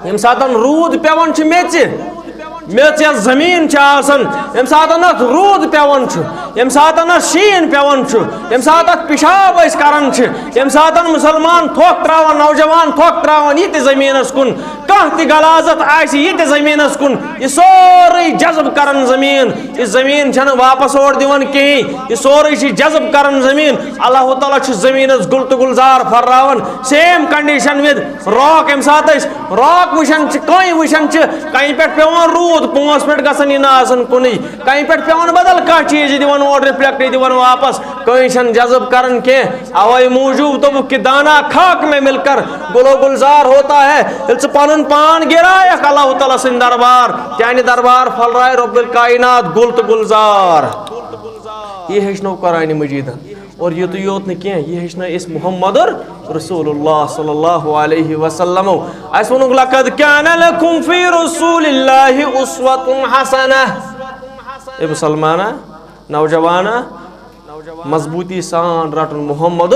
ییٚمہِ ساتن روٗد پٮ۪وان چھُ میٚژِ، میٚژ یۄس زٔمیٖن چھِ آسان، ییٚمہِ ساتَن اَتھ روٗد پٮ۪وان چھُ، ییٚمہِ ساتَن اَتھ شیٖن پٮ۪وان چھُ، ییٚمہِ ساتہٕ اَتھ پِشاب أسۍ کران چھِ، ییٚمہِ ساتَن مُسلمان تھۄکھ ترٛاوان، نوجوان تھۄکھ ترٛاوان یہِ تہِ زٔمیٖنَس کُن، کانٛہہ تہِ غلاظت آسہِ یہِ تہِ زٔمیٖنَس کُن، یہِ سورُے جذب کران زٔمیٖن۔ یہِ زٔمیٖن چھَنہٕ واپس اورٕ دِوان کِہیٖنۍ، یہِ سورُے چھِ جذب کران زٔمیٖن۔ اللہ تعالیٰ چھُ زٔمیٖنَس گُل تہٕ Gulzar پھٔرراوان۔ Same condition with rock۔ ییٚمہِ ساتہٕ أسۍ rock وٕچھان چھِ، کٔنۍ وٕچھان چھِ، کَنہِ پٮ۪ٹھ پٮ۪وان روٗد، پانٛژھ مِنٹ گژھان یہِ نہٕ آسان کُنُے۔ کَنہِ پٮ۪ٹھ پٮ۪وان بدل کانٛہہ چیٖز، یہِ دِوان اورٕ reflect، یہِ دِوان واپس۔ کٔنۍ چھَنہٕ جذب کران کینٛہہ۔ اوے موٗجوٗب دوٚپُکھ کہ دانا خاک میں مل کر گل و گلزار ہوتا ہے۔ ییٚلہِ ژٕ پنُن پان گِرایکھ اللہ تعالیٰ سٕنٛدِ دربار، چانہِ دربار پھلرایہِ رب الکائنات گُل تہٕ گُلزار۔ یہِ ہیٚچھنو قرآنِ مجیٖدن۔ اور یُتُے یوت نہٕ کینٛہہ، یہِ ہیٚچھنٲے أسۍ محمد رسول اللہ صلی اللہ علیہ وسلم۔ اَسہِ ووٚنُکھ، "لقد کان لکم فی رسول اللہ اسوۃ حسنہ۔" اے مسلمانہ، نوجوانہ، مضبوٗطی سان رٹُن محمد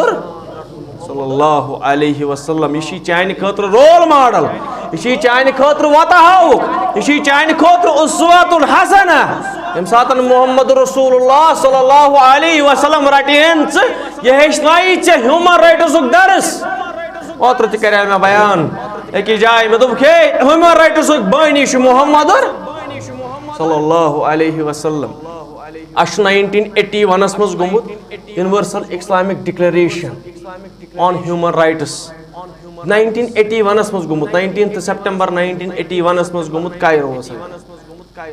صلی اللہ علیہ وسلم۔ یہِ چھُے چانہِ خٲطرٕ role model، یہِ چھُے چانہِ خٲطرٕ وتہ ہاوُک، یہِ چھُے چانہِ خٲطرٕ اسوۃ حسنہ۔ ییٚمہِ ساتہٕ محمد رسول اللہ صلی اللہ علیہ وسلم رٹہِ ہن ژٕ، یہِ ہیٚچھنایی ژےٚ human rightsُک درس۔ اوترٕ تہِ کریو مےٚ بیان أکِس جایہِ، مےٚ دوٚپُکھ، ہے، human rightsُک بٲنی چھُ محمد صلی اللہ علیہ وسلم۔ اَسہِ چھُ nineteen eighty oneس منٛز گوٚمُت Universal Islamic Declaration on Human Rights، nineteen eighty oneس منٛز گوٚمُت، nineteenth September nineteen eighty oneس منٛز گوٚمُت کایروہس منٛز۔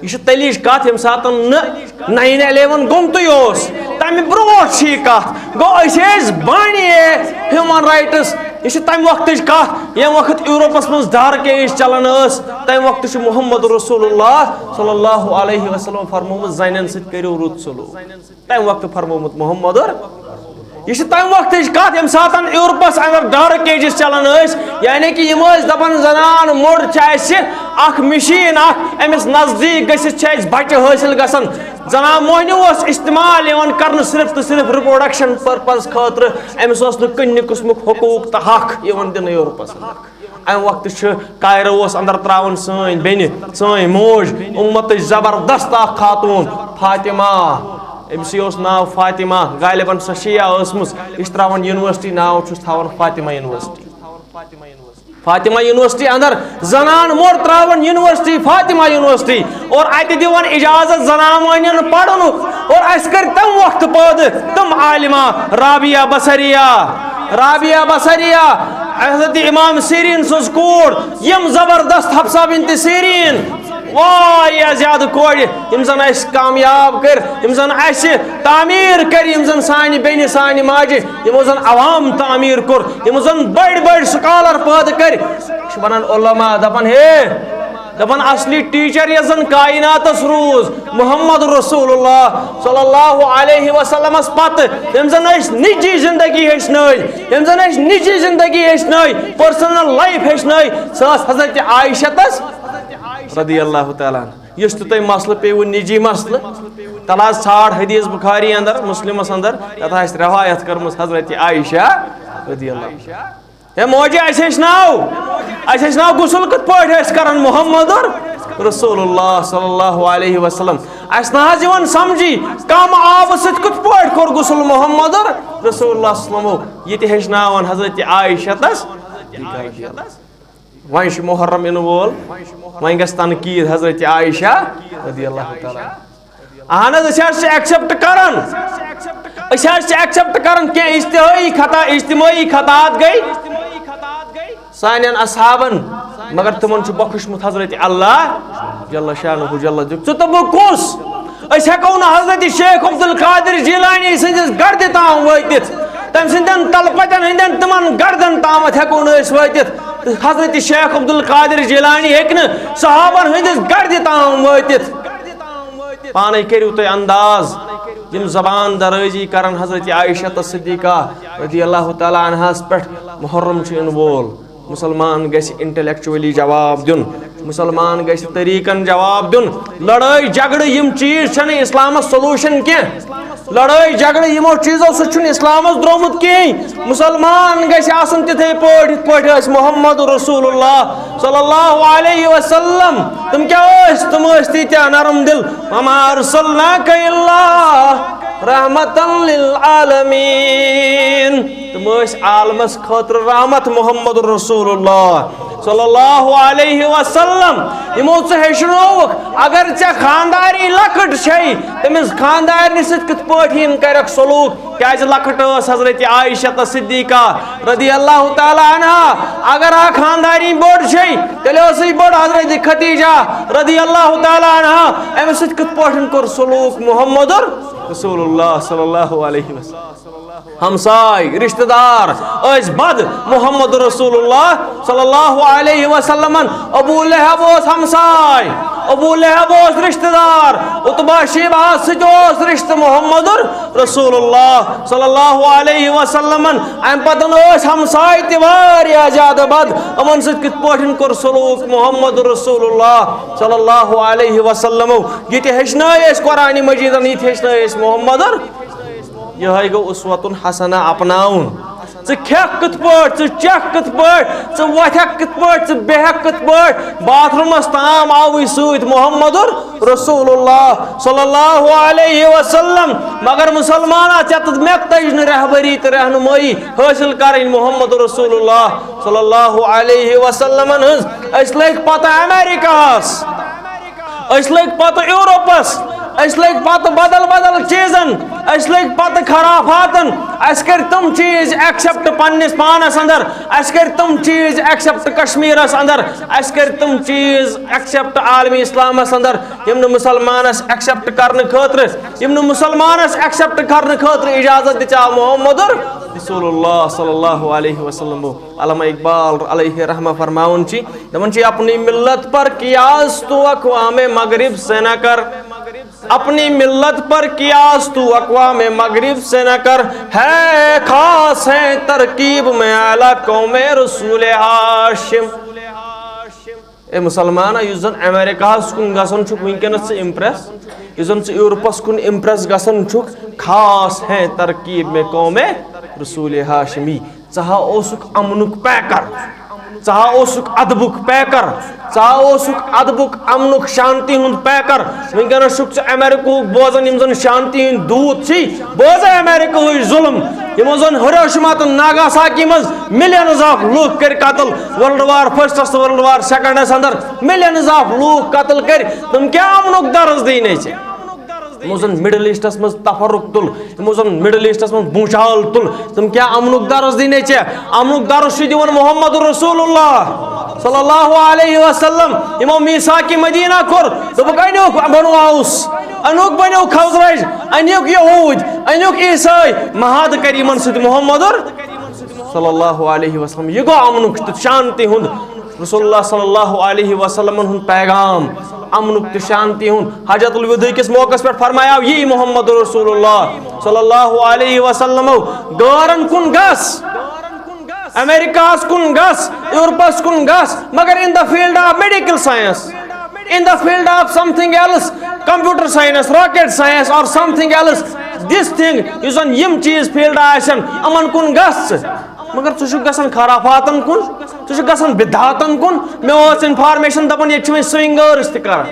یہِ چھُ تیٚلِچ کَتھ، ییٚمہِ ساتہٕ نہٕ nine eleven گوٚمتُے اوس، تَمہِ برونٛٹھ چھِ یہِ کَتھ۔ گوٚو، أسۍ ٲسۍ بانیے human rights۔ یہِ چھِ تَمہِ وقتٕچ کَتھ، ییٚمہِ وقت یوٗروپَس منٛز dark age چلان ٲس، تَمہِ وقتہٕ چھُ محمد رسول اللہ صلی اللہ علیہ وسلم فرمومُت، زَنٮ۪ن سۭتۍ کٔرِو رُت سلوٗک۔ تَمہِ وقتہٕ فرمومُت محمد۔ یہِ چھِ تَمہِ وقتٕچ کَتھ، ییٚمہِ ساتَن یوٗروپَس اَندَر dark ages چلان ٲسۍ، یعنی کہِ یِم ٲسۍ دَپان، زَنان موٚڑ چھِ اَسہِ اَکھ مِشیٖن اَکھ، أمِس نزدیٖک گٔژھِتھ چھِ اَسہِ بَچہِ حٲصِل گژھان۔ زَنان موہنیوٗ اوس استعمال یِوان کَرنہٕ صرف تہٕ صرف reproduction purpose خٲطرٕ، أمِس اوس نہٕ کُنہِ قٕسمُک حقوٗق تہٕ حق یِوان دِنہٕ یوٗروپَس اَندَر۔ اَمہِ وقتہٕ چھُ کایرو اوس اَندَر ترٛاوان سٲنۍ بیٚنہِ، سٲنۍ موج، اُمتٕچ زبردست اَکھ خاتوٗن فاطمہ۔ أمِسٕے اوس ناو فاطمہ، غالباً سۄ شیعہ ٲسمٕژ۔ یہِ چھِ ترٛاوان university، ناو چھُس تھاوان فاطمہ university۔ فاطمہ university اَندَر زَنان موٚڑ ترٛاوان university، فاطمہ university، اور اَتہِ دِوان اِجازت زَنان مۄہنِوٮ۪ن پَرنُک۔ اور اَسہِ کٔرۍ تَمہِ وقتہٕ پٲدٕ تِم عالمہ، رابعہ بصریہ، رابعہ بصریہ، حضرت امام سیرین سٕنٛز کوٗر، یِم زبردست حفصہ بنت سیرین، واریاہ زیادٕ کورِ، یِم زن اَسہِ کامیاب کٔرۍ، یِم زن اَسہِ تعمیٖر کٔرۍ، یِم زن سانہِ بیٚنہِ، سانہِ ماجہِ، یِمو زن عوام تعمیٖر کوٚر، یِمو زن بٔڑۍ بٔڑۍ scholar پٲدٕ کٔرۍ۔ چھِ ونان علماء، دپان، ہے، دپان اصلی teacher یۄس زن کائناتس روٗز، محمد رسول اللہ صلی اللہ علیہ وسلمس پتہٕ، ییٚمۍ زن اَسہِ نجی زندگی ہیٚچھنٲے، ییٚمۍ زن اَسہِ نجی زندگی ہیٚچھنٲے، personal life ہیٚچھنٲے، سۄ ٲس حضرت عائشہ تس رضی اللہ تعالیٰ عنہ۔ یُس تہِ تۄہہِ مسلہٕ پیٚیِوٕ، نجی مسلہٕ، تلہٕ حظ ژھانڈ حدیث بخاری اندر، مسلمس اندر، تتھ آسہِ روایت کٔرمٕژ حضرت عائشہ رضی اللہ عنہا۔ ہے موجی، اَسہِ ہیٚچھناو، اَسہِ ہیٚچھناو غسل کِتھ پٲٹھۍ ٲسۍ کران محمد رسول اللہ صلی اللہ علیہ وسلم۔ اَسہِ نہ حظ یِوان سمجھی، کم آبہٕ سۭتۍ کِتھ پٲٹھۍ کوٚر غسل محمد رسول اللہ صلی اللہ علیہ وسلمو۔ یہِ تہِ ہیٚچھناوان حضرت عائشہ تس۔ وۄنۍ چھُ محرم یِنہٕ وول، وۄنۍ گژھِ تنقید حضرت عائشہ رضی اللہ تعالیٰ عنہا۔ اہن حظ، أسۍ حظ چھِ accept کران، أسۍ حظ چھِ accept کران کینٛہہ اجتہٲیی خطا، اجتمٲعی خطاط گٔے سانٮ۪ن اصحابن، مگر تِمن چھُ بخشمُت حضرت اللہ جل شانہ جل۔ ژٕ تہٕ بہٕ کُس؟ أسۍ ہٮ۪کو نہٕ حضرت شیخ عبدالقادر جیلانی سٕنٛدِس گردِ تام وٲتِتھ، تٔمۍ سٕنٛدٮ۪ن تلپتن ہٕنٛدٮ۪ن تِمن گردن تامتھ ہٮ۪کو نہٕ أسۍ وٲتِتھ۔ تہٕ حضرت شیخ عبدالقادر جیلانی ہیٚکہِ نہٕ صحابن ہٕنٛدِس گردِ تام وٲتِتھ۔ پانے کٔرِو تُہۍ انداز، یِم زبان درٲزی کرن حضرت عائشہ صدیقہ رضی اللہ تعالیٰ عنہاس پٮ۪ٹھ۔ محرم چھُ یِنہٕ وول، مسلمان گژھِ intellectually جواب دیُن، مسلمان گژھِ طریقن جواب دیُن۔ لڑٲے جھگڑٕ، یِم چیٖز چھنہٕ اسلامس solution کینٛہہ۔ لڑٲے جھگڑٕ یِمو چیٖزو سۭتۍ چھُنہٕ اسلامس درٛومُت کِہیٖنۍ۔ مسلمان گژھِ آسُن تِتھے پٲٹھۍ یِتھ پٲٹھۍ ٲسۍ محمد رسول اللہ صلی اللہ علیہ وسلم۔ تِم کیٛاہ ٲسۍ؟ تِم ٲسۍ تیٖتیٛاہ نرم دل۔ وما ارسلناک الا رحمتاً للعالمین۔ تِم ٲسۍ عالمس خٲطرٕ رحمت، محمد رسول اللہ صلی اللہ علیہ وسلم۔ یِمو ژٕ ہیٚچھنووُکھ، اگر ژےٚ خانداری لۄکٕٹ چھے، تٔمِس خاندارنہِ سۭتۍ کِتھ پٲٹھۍ یِن کرکھ سلوک؟ کیازِ لۄکٕٹ ٲس حضرت عائشہ صدیقہ رضی اللہ تعالیٰ عنہا۔ اگر اکھ خانداری بٔڑ چھے، تیٚلہِ ٲسٕے بٔڑ حضرت خدیجہ رضی اللہ تعالیٰ عنہا۔ أمِس سۭتۍ کِتھ پٲٹھۍ کوٚر سلوک محمد رسول اللہ صلی اللہ علیہ وسلم؟ ہمساے، رشتہ دار ٲسۍ بد محمد رسول اللہ صلی اللہ علیہ وسلمن۔ ابو لہب اوس ہمساے، ابو لہب اوس رشتہ دار، عتبہ شیبہ سۭتۍ اوس رشتہ محمد رسول اللہ صلی اللہ علیہ وسلمن۔ امہِ پتہٕ ٲسۍ ہمساے تہِ واریاہ زیادٕ بد۔ یِمن سۭتۍ کِتھ پٲٹھۍ کوٚر سلوک محمد رسول اللہ صلی اللہ علیہ وسلمو؟ یہِ تہِ ہیٚچھنٲے أسۍ قرآن مجیدن، یہِ تہِ ہیٚچھنٲے أسۍ محمد۔ یِہوٚے گوٚو اسوتن حسنہ اپناوُن۔ ژٕ کھٮ۪کھ کِتھ پٲٹھۍ، ژٕ چٮ۪کھ کِتھ پٲٹھۍ، ژٕ وۄتھکھ کِتھ پٲٹھۍ، ژٕ بیٚہکھ کِتھ پٲٹھۍ، باتھ روٗمس تام آوٕے سۭتۍ محمد رسول اللہ صلی اللہ علیہ وسلم۔ مگر مسلمانا، ژےٚ تہٕ مےٚ تٔج نہٕ رہبری تہٕ رہنمٲیی حٲصِل کرٕنۍ محمد رسول اللہ صلی اللہ علیہ وسلمن ہٕنٛز۔ أسۍ لٔگۍ پتہٕ امریکہس، أسۍ لٔگۍ پتہٕ یورپس، أسۍ لٔگۍ پتہٕ بدل بدل چیٖزن، أسۍ لٔگۍ پتہٕ خرافاتن۔ اَسہِ کٔرۍ تِم چیٖز ایکسپٹ پننِس پانس اندر، اَسہِ کٔرۍ تِم چیٖز ایکسپٹ کشمیرس اندر، اَسہِ کٔرۍ تِم چیٖز ایکسپٹ عالمی اسلامس اندر، یِم نہٕ مسلمانس ایکسپٹ کرنہٕ خٲطرٕ، یِم نہٕ مسلمانس ایکسپٹ کرنہٕ خٲطرٕ اجازت دِژاو محمد رسول اللہ صلی اللہ علیہ وسلم۔ علامہ اقبال علیہ رحمہ فرماوان چھِ، دپان چھِ، اپنی ملت پر قیاس تو اقوام مغرب سے نہ کر، اپنی ملت پر قیاس تو اقوام مغرب سے نہ کر، ہے خاص ہے ترکیب میں اعلیٰ قوم رسول ہاشم۔ اے مسلمان، یُس زن امریکہس کُن گژھان چھُکھ وٕنکیٚنس ژٕ امپریس، یُس زن ژٕ یورپس کُن امپریس گژھان چھُکھ، خاص ہے ترکیب میں قوم رسول ہاشمی۔ ژٕ ہا اوسُکھ امنُک پیکر، ژٕ ہا اوسُکھ ادبُک پیکر، ژٕ ہا اوسُکھ ادبُک، امنُک، شانتی ہُنٛد پیکر۔ وٕنکیٚنس چھُکھ ژٕ امریکہُک بوزان، یِم زن شانتی ہٕنٛدۍ دوٗت چھِ۔ بوز امریکہٕچ ظلم، یِمو زن ہیروشیما تہٕ ناگاساکی منٛز ملینز آف لوٗکھ کٔرۍ قتل، ورلڈ وار فرسٹس تہٕ ورلڈ وار سیکنڈس اندر ملینز آف لوٗکھ قتل کٔرۍ۔ تِم کیٛاہ امنُک درس دِنۍ ژےٚ؟ یِمو زن مڈل ایسٹس منٛز تفرق تُل، یِمو زن مڈل ایسٹس منٛز بوٗچھال تُل، تِم کیٛاہ امنُک درس دِنۍ ژےٚ؟ امنُک درس چھُ دِوان محمد رسول اللہ صلی اللہ علیہ وسلم۔ یِمو میثاق مدینہ کوٚر، دوٚپُکھ، انیوکھ بنو اوس، انیوکھ بنو خزرج، انیوکھ یہود، انیوکھ عیسائی، معاہدٕ کرِ یِمن سۭتۍ محمد صلی اللہ علیہ وسلم۔ یہِ گوٚو امنُک تہٕ شانتی ہُنٛد، رسول اللہ صلی اللہ علیہ وسلمن ہُنٛد پیغام، امنُک تہٕ شانتی ہُنٛد۔ حجۃ الوداع کِس موقعس پٮ۪ٹھ فرمایاو یی محمد رسول اللہ صلی اللہ علیہ وسلمو، غٲرن کُن گژھ، امریکہس کُن گژھ، یورپس کُن گژھ، مگر in the field of medical science، in the field of something else, computer science, rocket science or something else, this thing، یُس زن یِم چیٖز فیلڈ آسن، یِمن کُن گژھ ژٕ۔ مگر ژٕ چھُکھ گژھان خرافاتن کُن، ژٕ چھُکھ گژھان بدعاتن کُن۔ مےٚ ٲس انفارمیشن دپان ییٚتہِ چھِ وۄنۍ سوئنگٲرس تہِ کران۔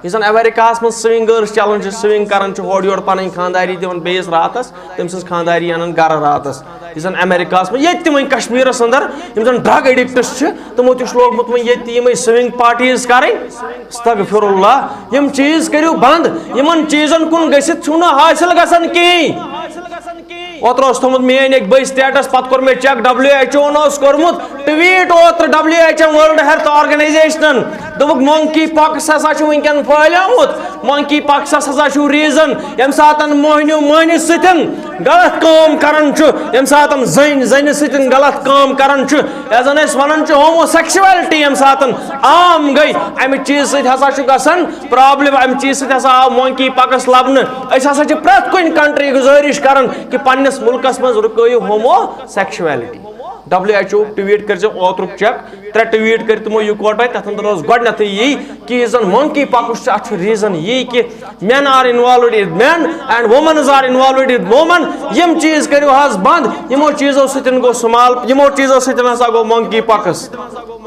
یُس زن امریکہس منٛز سوئنگٲرس چلان چھِ، سوئنگ کران چھِ، ہورٕ یورٕ پنٕنۍ خانٛداری دِوان بیٚیِس راتس، تٔمۍ سٕنٛز خانٛداری انان گرٕ راتس۔ یُس زن امریکہس منٛز، ییٚتہِ تہِ وۄنۍ کشمیرس اندر یِم زن ڈرگ ایڈکٹس چھِ، تِمو تہِ چھُ لوگمُت وۄنۍ ییٚتہِ تہِ یِمے سوئنگ پارٹیز کرٕنۍ۔ استغفر اللہ، یِم چیٖز کٔرِو بند، یِمن چیٖزن کُن گٔژھِتھ چھُو نہٕ حٲصِل گژھان کِہیٖنۍ۔ اوترٕ اوس تھوٚمُت میٲنۍ أکۍ بٲے سٹیٹس، پتہٕ کوٚر مےٚ چیک، ڈبلیو ایچ او ہن اوس کوٚرمُت ٹویٖٹ اوترٕ، W H O, world health آرگنائزیشنن۔ دوٚپُکھ، مونکی پاکس ہسا چھُ وٕنکیٚن پھٔہلیومُت۔ مونکی پاکس ہسا چھُ ریزن، ییٚمہِ ساتن موہنیو موہنِس سۭتۍ غلط کٲم کران چھُ، ییٚمہِ ساتن زٔنۍ زنہِ سۭتۍ غلط کٲم کران چھُ، یتھ زن أسۍ ونان چھِ ہومو سیکشویلٹی، ییٚمہِ ساتن عام گٔے، امہِ چیٖزٕ سۭتۍ ہسا چھُ گژھان پرابلم، امہِ چیٖزٕ سۭتۍ ہسا آو مونکی پاکس لبنہٕ۔ أسۍ ہسا چھِ پرٛٮ۪تھ کُنہِ کنٹری گُزٲرِش کران کہِ پننِس مُلکس منٛز رُکٲیِو homosexuality. W H O tweet کٔرۍ زیو اوترُک چیک، ترٛےٚ ٹویٖٹ کٔرۍ تِمو یِکوٹے، تتھ اندر اوس گۄڈٕنیتھٕے یی کہِ یُس زن مونکی پاکس چھُ، اتھ چھُ ریزن یی کہِ men are involved in men and women are involved in women۔ یِم چیٖز کٔرِو حظ بند، یِمو چیٖزو سۭتۍ گوٚو سُمال، یِمو چیٖزو سۭتۍ ہسا گوٚو مونکی پاکس۔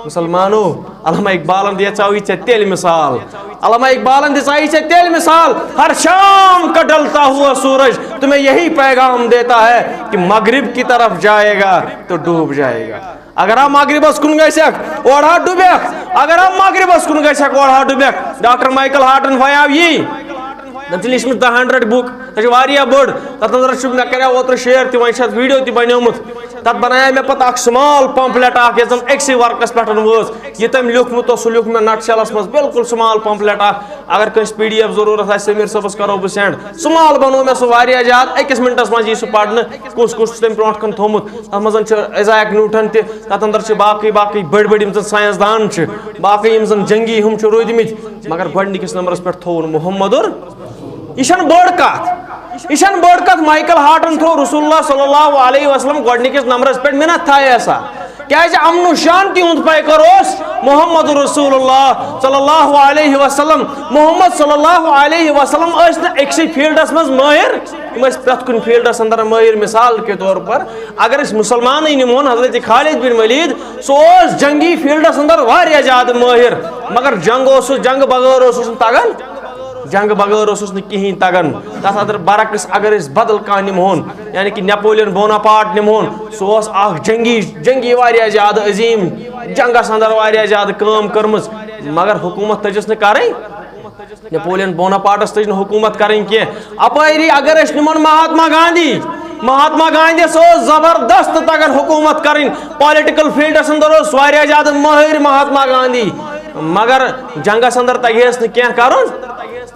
مسلمانو، علامہ اقبالن دِژاوٕے ژےٚ تیٚلہِ مثال۔ علامہ اقبالن دِژاوٕے ژےٚ تیٚلہِ مثال۔ ہر شام کا ڈھلتا ہوا سورج تمہیں یہی پیغام دیتا ہے کہ مغرب کی طرف جائے گا تو ڈوب جائے گا۔ اگر آپ مغربس کُن گژھکھ، اورٕ ہا ڈُبکھ۔ اگر آپ مغربس کُن گژھکھ، اورٕ ہا ڈُبکھ۔ ڈاکٹر مائیکل ہارٹن فیاو یی۔ تٔمۍ چھِ لیٖچھمٕژ The Hundred Book۔ سۄ چھِ واریاہ بٔڑ۔ تَتھ اندر چھُ، مےٚ کَریو اوترٕ share تہِ، وۄنۍ چھُ اَتھ video تہِ بنیومُت۔ تَتھ بنایے مےٚ پَتہٕ اکھ small pamphlet اکھ، یَتھ زَن أکسٕے ورقَس پٮ۪ٹھ وٲژ۔ یہِ تٔمۍ لیوٗکھمُت اوس، سُہ لیوٗکھ مےٚ nutshellس منٛز، بالکل small pamphlet اکھ۔ اگر کٲنٛسہِ PDF ضروٗرت آسہِ، سمیٖر صٲبَس کَرو بہٕ send۔ Small بنوو مےٚ سُہ واریاہ زیادٕ، أکِس مِنٹَس منٛز یی سُہ پَرنہٕ، کُس کُس چھُ تٔمۍ برونٛٹھ کُن تھوٚومُت۔ تَتھ منٛز چھُ Isaac Newton تہِ، تَتھ اندر چھِ باقٕے باقٕے بٔڑۍ بٔڑۍ یِم زَن ساینس دان چھِ، باقٕے یِم زَن جنگی ہُم چھِ روٗدۍمٕتۍ، مگر گۄڈٕنِکِس نمبرَس پٮ۪ٹھ تھوٚوُن محمد۔ یہِ چھَنہٕ بٔڑ کَتھ، یہِ چھَنہٕ بٔڑ کَتھ۔ مائیکل ہارٹن تھوٚو رسول اللہ صلی اللہ علیہ وسلم گۄڈٕنِکِس نمبرَس پٮ۪ٹھ، مِنتھ تھایہِ سا۔ کیٛازِ امن و شانتی ہُنٛد پیکر اوس محمد رسول اللہ صلی اللہ علیہ وسلم۔ محمد صلی اللہ علیہ وسلم ٲسۍ نہٕ أکسٕے fieldس منٛز مٲہِر، یِم ٲسۍ پرٛٮ۪تھ کُنہِ fieldس اندر مٲہِر۔ مثال کے طور پر اگر أسۍ مسلمانٕے نِمہون، حضرت خالد بن ولید، سُہ اوس جنگی fieldس اندر واریاہ زیادٕ مٲہِر، مگر جنگ اوس سُہ، جنگ بغٲر اوس سُہ تگان۔ جنگ بغٲر اوسُس نہٕ کِہیٖنۍ تگان۔ تَتھ اندر برعکس اگر أسۍ بدل کانٛہہ نِمہون، یعنی کہِ نیپولین بوناپارٹ نِمہون، سُہ اوس اکھ جنگی، جنگی واریاہ زیادٕ عظیٖم، جنگس اندر واریاہ زیادٕ کٲم کٔرمٕژ، مگر حکوٗمت تٔجِس نہٕ کرٕنۍ۔ نیپولین بوناپارٹس تٔج نہٕ حکوٗمت کرٕنۍ کینٛہہ۔ اپٲری اگر أسۍ نِمون مہاتما گاندھی، مہاتما گاندھیس اوس زبردست تگان حکوٗمت کرٕنۍ، political fieldس اندر اوس واریاہ زیادٕ مٲہِر مہاتما گاندھی، مگر جنگس اندر تگہِ ہس نہٕ کینٛہہ کرُن۔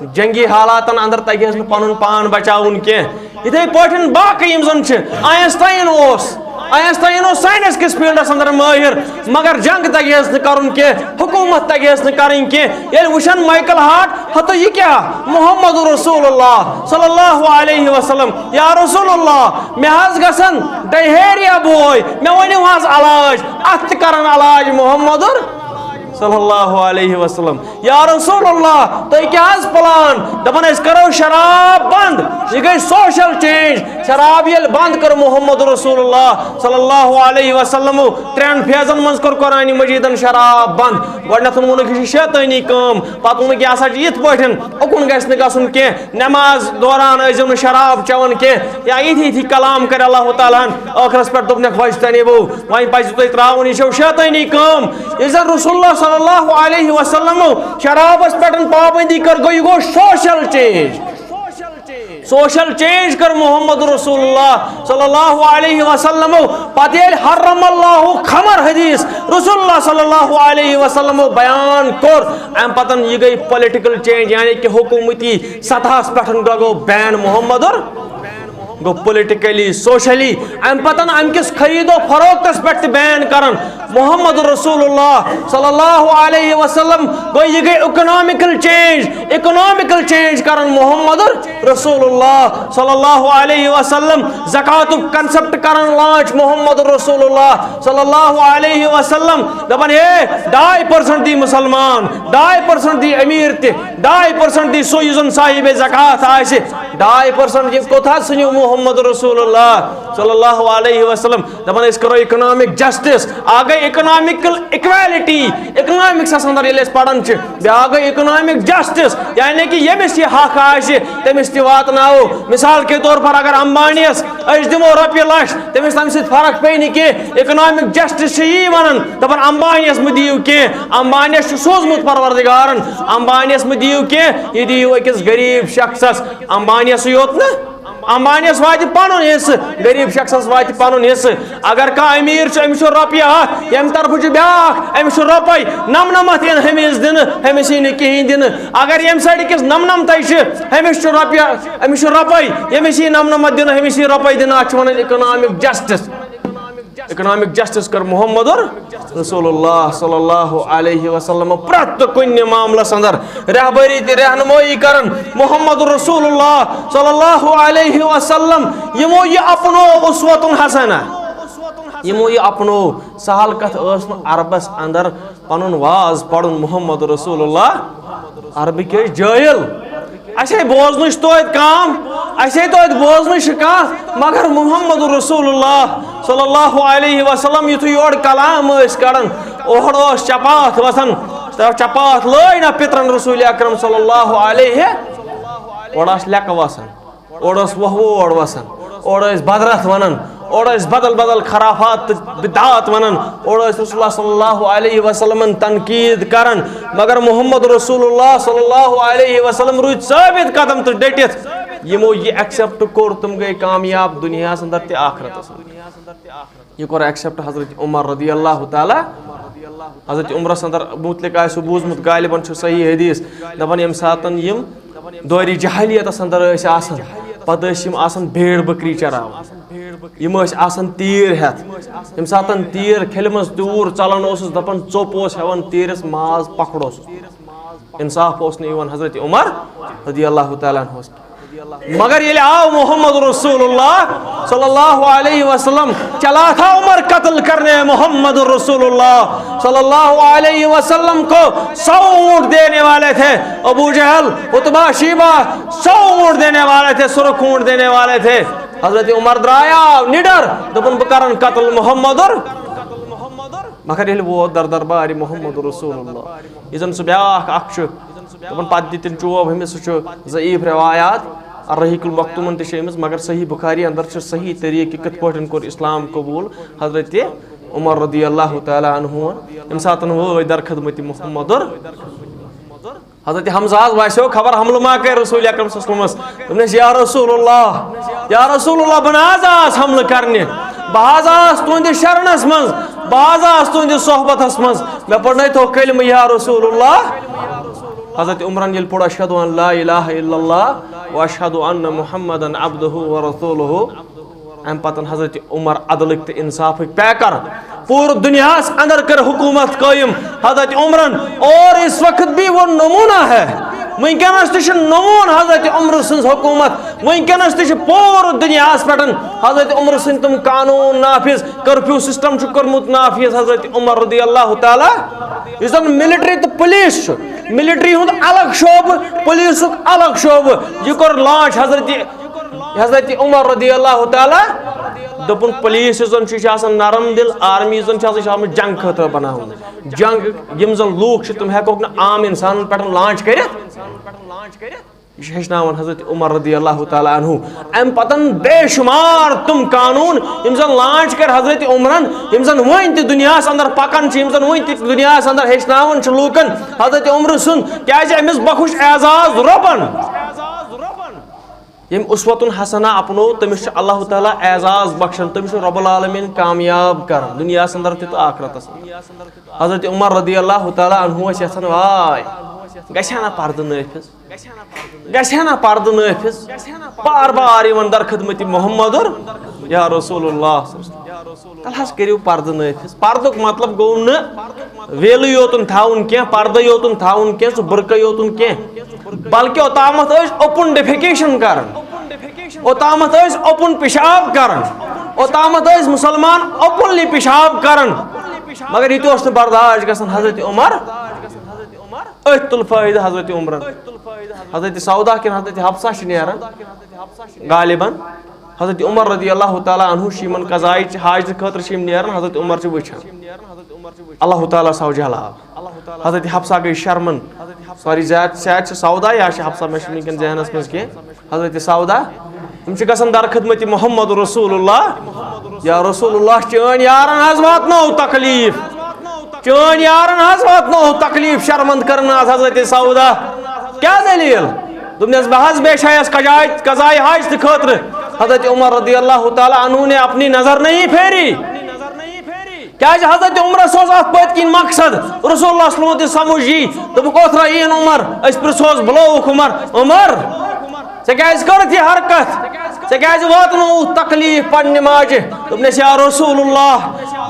جنگی حالاتن اندر تگہِ ہس نہٕ پنُن پان بچاوُن کینٛہہ۔ یِتھے پٲٹھۍ باقٕے یِم زن چھِ، آینسٹاین اوس، آینسٹاین اوس ساینس کِس fieldس اندر مٲہِر، مگر جنگ تگہِ ہس نہٕ کرُن کینٛہہ، حکوٗمت تگہِ ہس نہٕ کرٕنۍ کینٛہہ۔ ییٚلہِ وٕچھن مائیکل ہارٹ، ہتو یہِ کیٛاہ؟ محمد رسول اللہ صلی اللہ علیہ وسلم، یا رسول اللہ، مےٚ حظ گژھن ڈہیریا بوے، مےٚ ؤنِو حظ علاج، اتھ تہِ کرن علاج محمد صلی اللہ علیہ وسلم۔ یا رسول اللہ، تُہۍ کیٛاہ حظ plan؟ دَپان، أسۍ کَرو شراب بنٛد۔ یہِ گٔے social change۔ شراب ییٚلہِ بنٛد کٔر محمد رسول اللہ صلی اللہ علیہ وسلمو، ترٛٮ۪ن فیزن منٛز کٔر قرآن مجیدن شراب بنٛد۔ گۄڈٕنٮ۪تھ ووٚنُکھ، یہِ چھِ شیطٲنی کٲم۔ پتہٕ ووٚنُکھ، یہِ ہسا چھِ یِتھ پٲٹھۍ، اُکُن گژھِ نہٕ گژھُن کینٛہہ۔ نٮ۪ماز دوران ٲسۍزیو نہٕ شراب چٮ۪وان کینٛہہ، یا یِتھۍ یِتھۍ کلام کرِ اللہ تعالیٰ ہن۔ ٲخرس پٮ۪ٹھ دوٚپنکھ، واجتنبو، وۄنۍ پزِ تۄہہِ ترٛاوُن، یہِ چھو شیطٲنی کٲم۔ ییٚلہِ زن رسول اللہ صلی اللہ علیہ وسلمو شرابس پٮ۪ٹھ پابندی کٔر، گوٚو، یہِ گوٚو social change۔ Social change کٔر محمد رسول اللہ صلی اللہ علیہ وسلمو۔ پتہٕ ییٚلہِ حرم اللہ خمر حدیث رسول اللہ صلی اللہ علیہ وسلمو بیان کوٚر، امہِ پتن یہِ گٔے political change، یعنی کہِ حکومتی سطحس پٮ۪ٹھ گوٚو ban محمد اور گوٚو politically، socially۔ امہِ پتن امہِ کِس خرید و فروختس پٮ۪ٹھ تہِ ban کران۔ محمد رسول اللہ صلی اللہ علیہ وسلم گوٚو، یہِ گٔے economical change، economical change کران محمد رسول اللہ صلی اللہ علیہ وسلم۔ زکاتُک concept کران launch محمد رسول اللہ صلی اللہ علیہ وسلم۔ دپان، ہے، ڈاے percent دی مسلمان، ڈاے percent دی امیر تہِ، ڈاے percent دی سُہ یُس زن صاحب زکات آسہِ، ڈاے percent یہِ کوٚت حظ ژھٕنِو محمد رسول اللہ صلی اللہ علیہ وسلم؟ دپان، أسۍ کرو economic justice۔ اکھ گٔے economical equality، economicsس اندر ییٚلہِ أسۍ پران چھِ، بیاکھ گٔے economic justice، یعنی کہِ ییٚمِس یہِ حق آسہِ، تٔمِس تہِ واتناوو۔ مثال کے طور پر اگر امبانیس أسۍ دِمو رۄپیہِ لچھ، تٔمِس تمہِ سۭتۍ فرق پیٚیہِ نہٕ کینٛہہ۔ Economic justice چھِ یی ونان، دپان، امبانیس مہٕ دِیِو کینٛہہ، امبانیس چھُ سوٗزمُت پروردگارن، امبانیس مہٕ دِیِو کینٛہہ، یہِ دِیِو أکِس غریٖب شخصس۔ امبانیسٕے یوت نہٕ، امبانیس واتہِ پنُن حصہٕ، غریٖب شخصس واتہِ پنُن حصہٕ۔ اگر کانٛہہ امیر چھُ، أمِس چھُ رۄپیہِ ہتھ، ییٚمہِ طرفہٕ چھُ بیٛاکھ، أمِس چھُ رۄپے نمنمتھ یِن ہُمِس دِنہٕ، ہُمِس یی نہٕ کِہیٖنۍ دِنہٕ۔ اگر ییٚمہِ سایڈٕ کِس نمنمتھے چھِ، أمِس چھُ رۄپیہِ، أمِس چھُ رۄپے، ییٚمِس یی نمنمتھ دِنہٕ، أمِس یی رۄپے دِنہٕ۔ اتھ چھِ ونان economic justice۔ Economic justice کٔر محمد رسول اللہ صلی اللہ علیہ وسلم پرٛٮ۪تھ کُنہِ معاملس اندر رہبری تہٕ رہنمٲیی کران۔ محمد رسول اللہ صلی اللہ علیہ وسلم یِمو یہِ اپنو اسوتن حسنہ، یِمو یہِ اپنو۔ سہل کتھ ٲس نہٕ عربس اندر پنُن واز پرُن محمد رسول اللہ۔ عربٕکۍ ٲسۍ جٲہِل، اسے بوزنٕچ توتہِ کم، اسے توتہِ بوزنٕچ چھِ کانٛہہ، مگر محمد رسول اللہ صلی اللہ علیہ وسلم یُتھُے یورٕ کلام ٲسۍ کران، اورٕ اوس چپاتھ وسان، تہٕ چپاتھ لٲج نہ پِترن رسول اکرم صلی اللہ علیہ، اورٕ آسہٕ لیٚکہٕ وسان، اورٕ اوس وۄہوٕ وۄہوٕ وسان، اورٕ ٲسۍ بدرتھ ونان، اورٕ ٲسۍ بدل بدل خرافات تہٕ بدعات ونان، اورٕ ٲسۍ رسول اللہ صلی اللہ علیہ وسلمن تنقید کران۔ مگر محمد رسول اللہ صلی اللہ علیہ وسلم روٗدۍ ثٲبت قدم تہٕ ڈٔٹِتھ۔ یِمو یہِ ایکسپٹ کوٚر، تِم گٔے کامیاب دُنیاہس اندر تہِ آخرتس اندر۔ یہِ کوٚر ایکسپٹ حضرت عمر رضی اللہ تعالیٰ، حضرت عمرس اندر متعلق آسہِ بوٗزمُت، غالباً چھُ صحیح حدیث، دپان ییٚمہِ ساتن یِم دورِ جاہلیتس اندر ٲسۍ آسان، پتہٕ ٲسۍ یِم آسان بھیڑ بکری چراوان، یِم ٲسۍ آسان تیٖر ہٮ۪تھ، ییٚمہِ ساتن تیٖر کھلہِ منٛز تیوٗر ژلان اوسُس، دپان ژوٚپ اوس ہٮ۪وان تیٖرس، ماز پکھڑ اوسُس، انصاف اوس نہٕ یِوان حضرت عمر رضی اللہ تعالیٰ عنہس۔ مگر ییٚلہِ آو محمد رسول اللہ صلی اللہ علیہ وسلم، چلا تھا عمر قتل کرنے محمد رسول اللہ صلی اللہ علیہ وسلم کو سو اونٹ دینے والے تھے، ابو جہل، عتبہ، شیبہ، سو اونٹ دینے والے تھے، سرخ اونٹ دینے والے تھے۔ حضرت عمر درایاو نِڈر، دوٚپُن، "بہٕ کرن قتل محمد اور"۔ مگر ییٚلہِ ووت در دربارِ محمد رسول اللہ، یہِ زن سُہ بیٛاکھ اکھ چھُ، دپان پتہٕ دِتِن چوب ہُمِس، سُہ چھُ ضعیف روایات۔ الرحیق المختومن تہِ چھِ أمِس، مگر صحیح بخاری اندر چھُ صحیح طریقہٕ کہِ کِتھ پٲٹھۍ کوٚر اسلام قبول حضرت عمر رضی اللہ تعالیٰ عنہ، ییٚمہِ ساتہٕ وٲتۍ در خدمت محمد اور حضرت حمزہ ہس باسیو خبر حملہٕ ما کرِ رسول اکرم صلی اللہ علیہ وسلمس۔ دوٚپنس، "یا رسول اللہ، یا رسول اللہ، بہٕ نہ حظ آس حملہٕ کرنہِ، بہٕ حظ آس تُہنٛدِس شرنس منٛز، بہٕ حظ آس تُہنٛدِس صحبتس منٛز، مےٚ پرنٲوتو کلمہٕ یا رسول اللہ۔" حضرت عمرن ییٚلہِ پوٚر، "اشہد ان لا الہ الا اللہ و اشہد ان محمدن عبدہ و رسولہ"، امہِ پتن حضرت عمر عدلٕکۍ تہٕ انصافٕکۍ پیکر، پوٗرٕ دُنیاہس اندر کٔر حکومت قٲیِم حضرت عمرن، اور اس وقت بھی وہ نمونہ ہے۔ وٕنکیٚنس تہِ چھُ نمونہٕ حضرت عمر سٕنٛز حکومت، وٕنکیٚنس تہِ چھُ پوٗرٕ دُنیاہس پٮ۪ٹھ حضرت عمر سٕنٛدۍ تِم قانوٗن نافذ، کرفیو سسٹم چھُ کوٚرمُت نافذ حضرت عمر رضی اللہ تعالیٰ۔ یُس زن ملٹری تہٕ پُلیٖس چھُ، ملٹری ہُنٛد الگ شعبہٕ، پُلیٖسُک الگ شعبہٕ، یہِ کوٚر لانچ حضرت، حضرت عمر رضی اللہ تعالیٰ۔ دوٚپُن، پُلیٖس یُس زن چھُ، یہِ چھُ آسان نرم دل، آرمی یُس زن چھُ آسان، یہِ چھُ آمُت جنگ خٲطرٕ بناونہٕ۔ جنگ، یِم زن لوٗکھ چھِ، تِم ہٮ۪کوکھ نہٕ عام انسانن پٮ۪ٹھ لانچ کٔرِتھ۔ یہِ چھُ ہیٚچھناوان حضرت عمر رضی اللہ تعالیٰ عنہ۔ اَمہِ پتن بے شمار تِم قانوٗن، یِم زن لانچ کٔرۍ حضرت عمرن، یِم زن وُنہِ تہِ دُنیاہس اندر پکان چھِ، یِم زن وُنہِ تہِ دُنیاہس اندر ہیٚچھناوان چھِ لوٗکن حضرت عمرٕ سُنٛد، کیازِ أمِس بخش اعزاز رۄبن۔ ییٚمۍ اسوتن حسنہ اپنو، تٔمِس چھُ اللہ تعالیٰ اعزاز بخشان، تٔمِس چھُ رب العالمین کامیاب کران دُنیاہس اندر تہِ تہٕ آخرتس اندر۔ حضرت عمر رضی اللہ تعالیٰ عنہ ٲسۍ یژھان، واے، گژھِ ہا نہ پردٕ نٲفِظ، گژھِ ہا نہ پردٕ نٲفِظ، بار بار یِوان در خدمت محمد اور یا رسول اللہ۔ تَلہٕ حظ کٔرِو پردٕ نٲفِظ۔ پردُک مطلب گوٚو نہٕ ویلہٕ یوتُن تھاوُن کینٛہہ، پردٕ یوتُن تھاوُن کینٛہہ، سُہ بُرقہٕ یوتُن کینٛہہ، بلکہِ اوٚتامَتھ ٲسۍ open defecation کران، اوٚتامَتھ ٲسۍ open پِشاب کران، اوٚتامَتھ ٲسۍ مُسلمان openly پِشاب کران۔ مگر یہِ تہِ اوس نہٕ برداش گژھان حضرت عمر۔ أتھۍ تُل فٲیدٕ حضرت عمرن۔ حضرت سودا کِنہٕ حضرت حفصہ چھِ نیران غالباً۔ حضرت عمر رضی اللہ تعالیٰ عنہ چھِ یِمن قضایہِ حاجتہٕ خٲطرٕ چھِ یِم نیران، حضرت عمر چھِ وٕچھان۔ اللہ تعالیٰ سو جلال۔ حضرت حفصہ گٔے شرمن۔ سوری، زیادٕ شاید چھِ سودا یا چھِ حفصہ، مےٚ چھُنہٕ وٕنکیٚن ذہنس منٛز کینٛہہ۔ حضرت سودا، یِم چھِ گژھان در خدمت محمد رسول اللہ۔ یا رسول اللہ، چٲنۍ یارن حظ واتنٲو تکلیف، چٲنۍ یارن حظ واتنٲو تکلیف، شرمند کرن آز حضرت سودا۔ کیٛاہ دٔلیٖل؟ دوٚپنس، بہٕ حظ بیچھایس قضایہِ، قضایہِ حاجتہٕ خٲطرٕ۔ حضرت عمر رضی اللہ تعالیٰ عنہ نے اپنی نظر نہیں پھیری۔ کیازِ حضرت عمرس اوس اتھ پٔتۍ کِنۍ مقصد، رسول اللہ صلی اللہ علیہ وسلم تہِ سمجھ یی، دوٚپُکھ، اوترٕ یِیِن عمر، أسۍ پرژھوس، بُلٲوُکھ عمر، عمر، ژےٚ کیازِ کٔرٕتھ یہِ حرکت؟ ژےٚ کیازِ واتنووُتھ تکلیف پننہِ ماجہِ؟ دوٚپنس، یا رسول اللہ،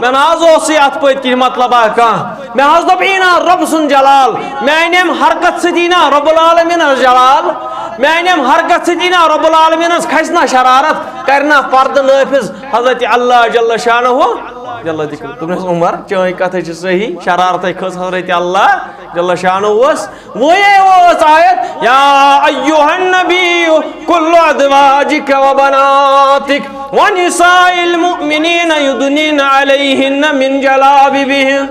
مےٚ نہ حظ اوسُے اتھ پٔتۍ کِنۍ مطلبہ کانٛہہ۔ مےٚ حظ دوٚپ، یی نا رۄب سُنٛد جلال، میانہِ امہِ حرکت سۭتۍ یی نا رب العالمینس جلال، میانہِ امہِ حرکت سۭتۍ یی نا رب العالمینس کھسہِ نا شرارت، کرِ نا پردٕ نٲفذ حضرت اللہ جل شانہ۔ جل ذکر۔ دوٚپنس، عمر، چٲنۍ کتھ حظ چھِ صحیح، شرارتٕے کھٔژ حضرت اللہ جل شانہ۔ وۄنۍ ٲس آیت، یا ایھا النبی کل ازواجک و بناتک و نساء المؤمنین یدنین علیہن من جلابیبہن۔